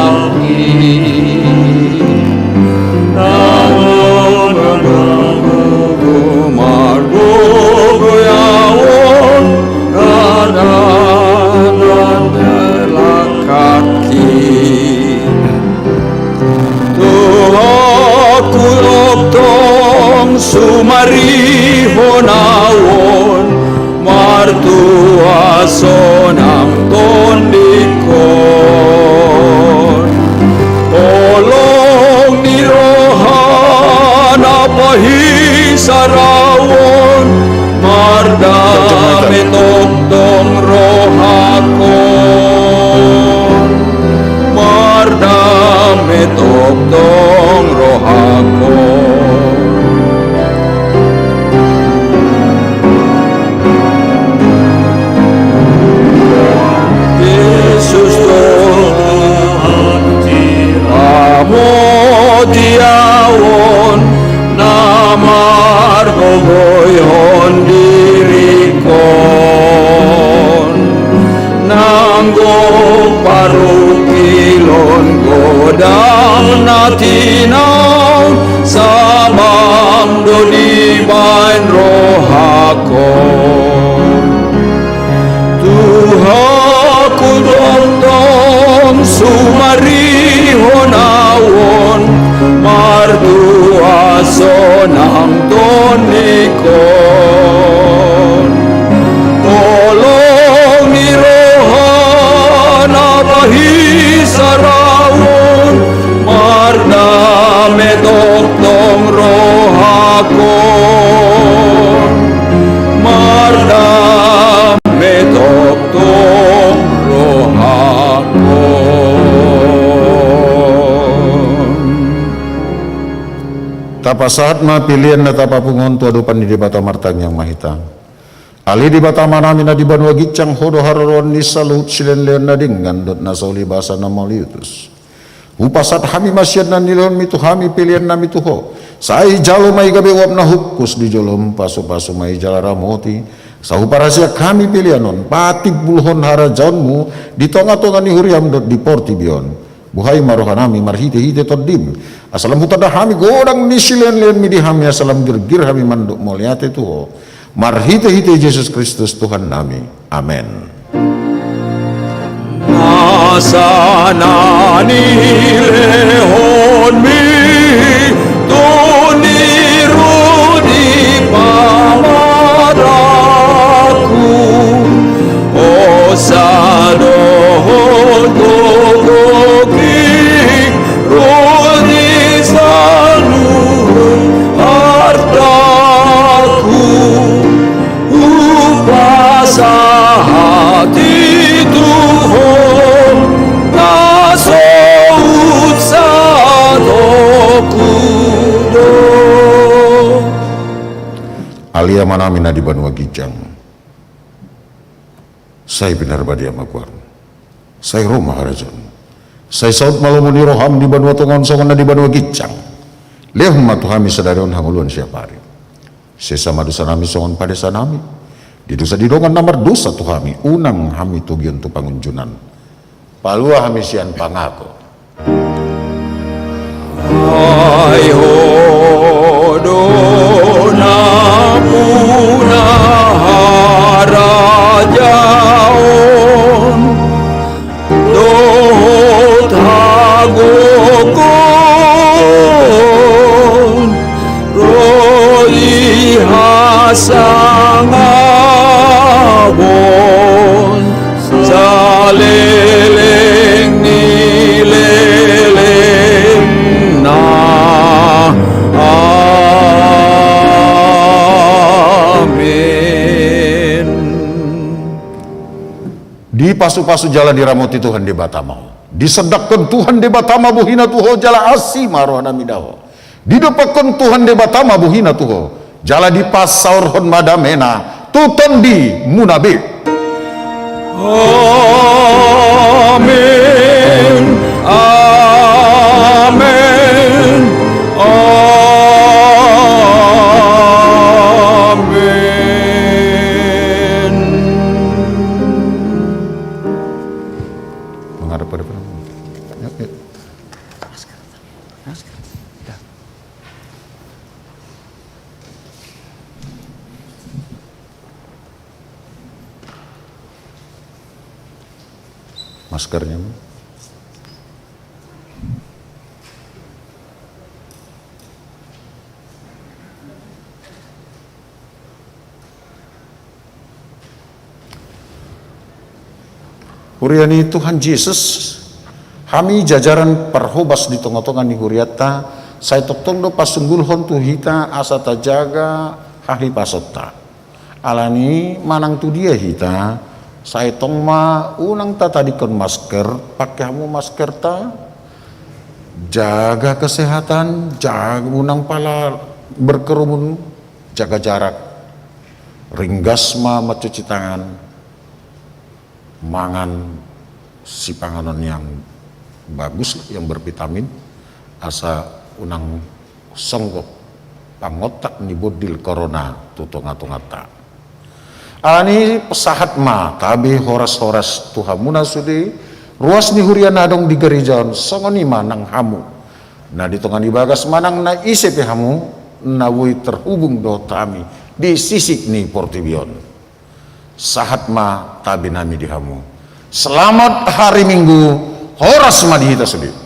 Nang adong na gogo margogo au on, nang adong na langkangki. Tuhanku, tongtong sumarihon au on, martua sonang tondingkon. Holong ni roha na pahisar au on, mardame tongtong rohakon. Mardame tongtong rohakon. Parungkilon godang na tinaon, samam do dibaen rohakon. Tuhanku, tongtong sumarihon ahu on, martua sonang tondingkon. Holong ni roha na pahisaraon, mardame tongtong rohakon, mardame tongtong rohakon. Tapasahat ma pelean na tapapungu on tu adopan ni Debata, martangiang ma hita. Ale Debata Amanami na di banua ginjang, Ho do haroroan ni saluhut silehonlehon na denggan dohot na sauli basa na mauliutus. Hupasahat hami ma sian na nilehonmi tu hami peleannami tu Ho. Sai jalo ma i gabe uap na hukus di jolom, pasupasu ma i jala ramoti. Sai huparasiak hami pelean on patimbulhon harajaonmu di tongatonga ni huriam dohot di portibi on. Buhai ma rohanami marhitehite Tondim, asa lam hutanda hami godang ni silehonlehonmi di hami, asa lam girgir hami mandok mauliate tu Ho. Marhitehite Jesus Kristus Tuhannami. Amen. Nasa na nilehonmi tu niru ni pamatangku, hosa dohot gogo, girut ni saluhut artangku, hupasahat i tu Ho, na so husatongku do. Ale Amanami na di banua ginjang, sai pinarbadia ma goarmu. Sai ro ma harajaonmu. Sai saut ma lomo ni roham di banua tonga on songon na di banua ginjang. Lehon ma tu hami sadari on hangoluan siapari. Sesa ma dosanami songon panesanami di dosa ni dongan na mardosa tu hami. Unang hami togihon tu pangunjunan. Palua hami sian pangago. Ai Ho do nampuna harajaon dohot hagogoon, ro di hasangapon saleleng ni lelengna. Amen. Dipasupasu jala diramoti Tuhan Debata ma ho. Disondangkon Tuhan Debata ma bohina tu ho jala asi ma rohanami da ho. Didompakkon Tuhan Debata ma bohina tu ho jala dipasaorhon ma damena tu tondimuna be. Amen. Amen. Amen. Menghadap pada penonton. Ya, ya. Maskernya. Huria ni Tuhan Jesus, hami jajaran parhobas di tongatonga ni hurianta, sai tongtong do pasunggulhon tu hita asa tajaga hahipasonta. Alani manang tu dia hita, sai tong ma unang tatadingkon masker, pake hamu maskerta, jaga kesehatan, jaga unang pala berkerumun, jaga jarak, ringgas ma mancuci tangan, mangan sipanganon yang bagus, yang bervitamin, asa unang songgop pangontak ni bondil korona tu tongatonganta. Alani sahat ma tabe horashoras tu hamuna sude, Ruas ni huria na adong di gareja on, songon i ma nang hamu. Na di tonga ni bagas manang na ise pe hamu, na boi terhubung dohot hami di sisik ni portibi on. Sahat ma tabe nami di hamu. Selamat hari Minggu, horas ma di hita sude.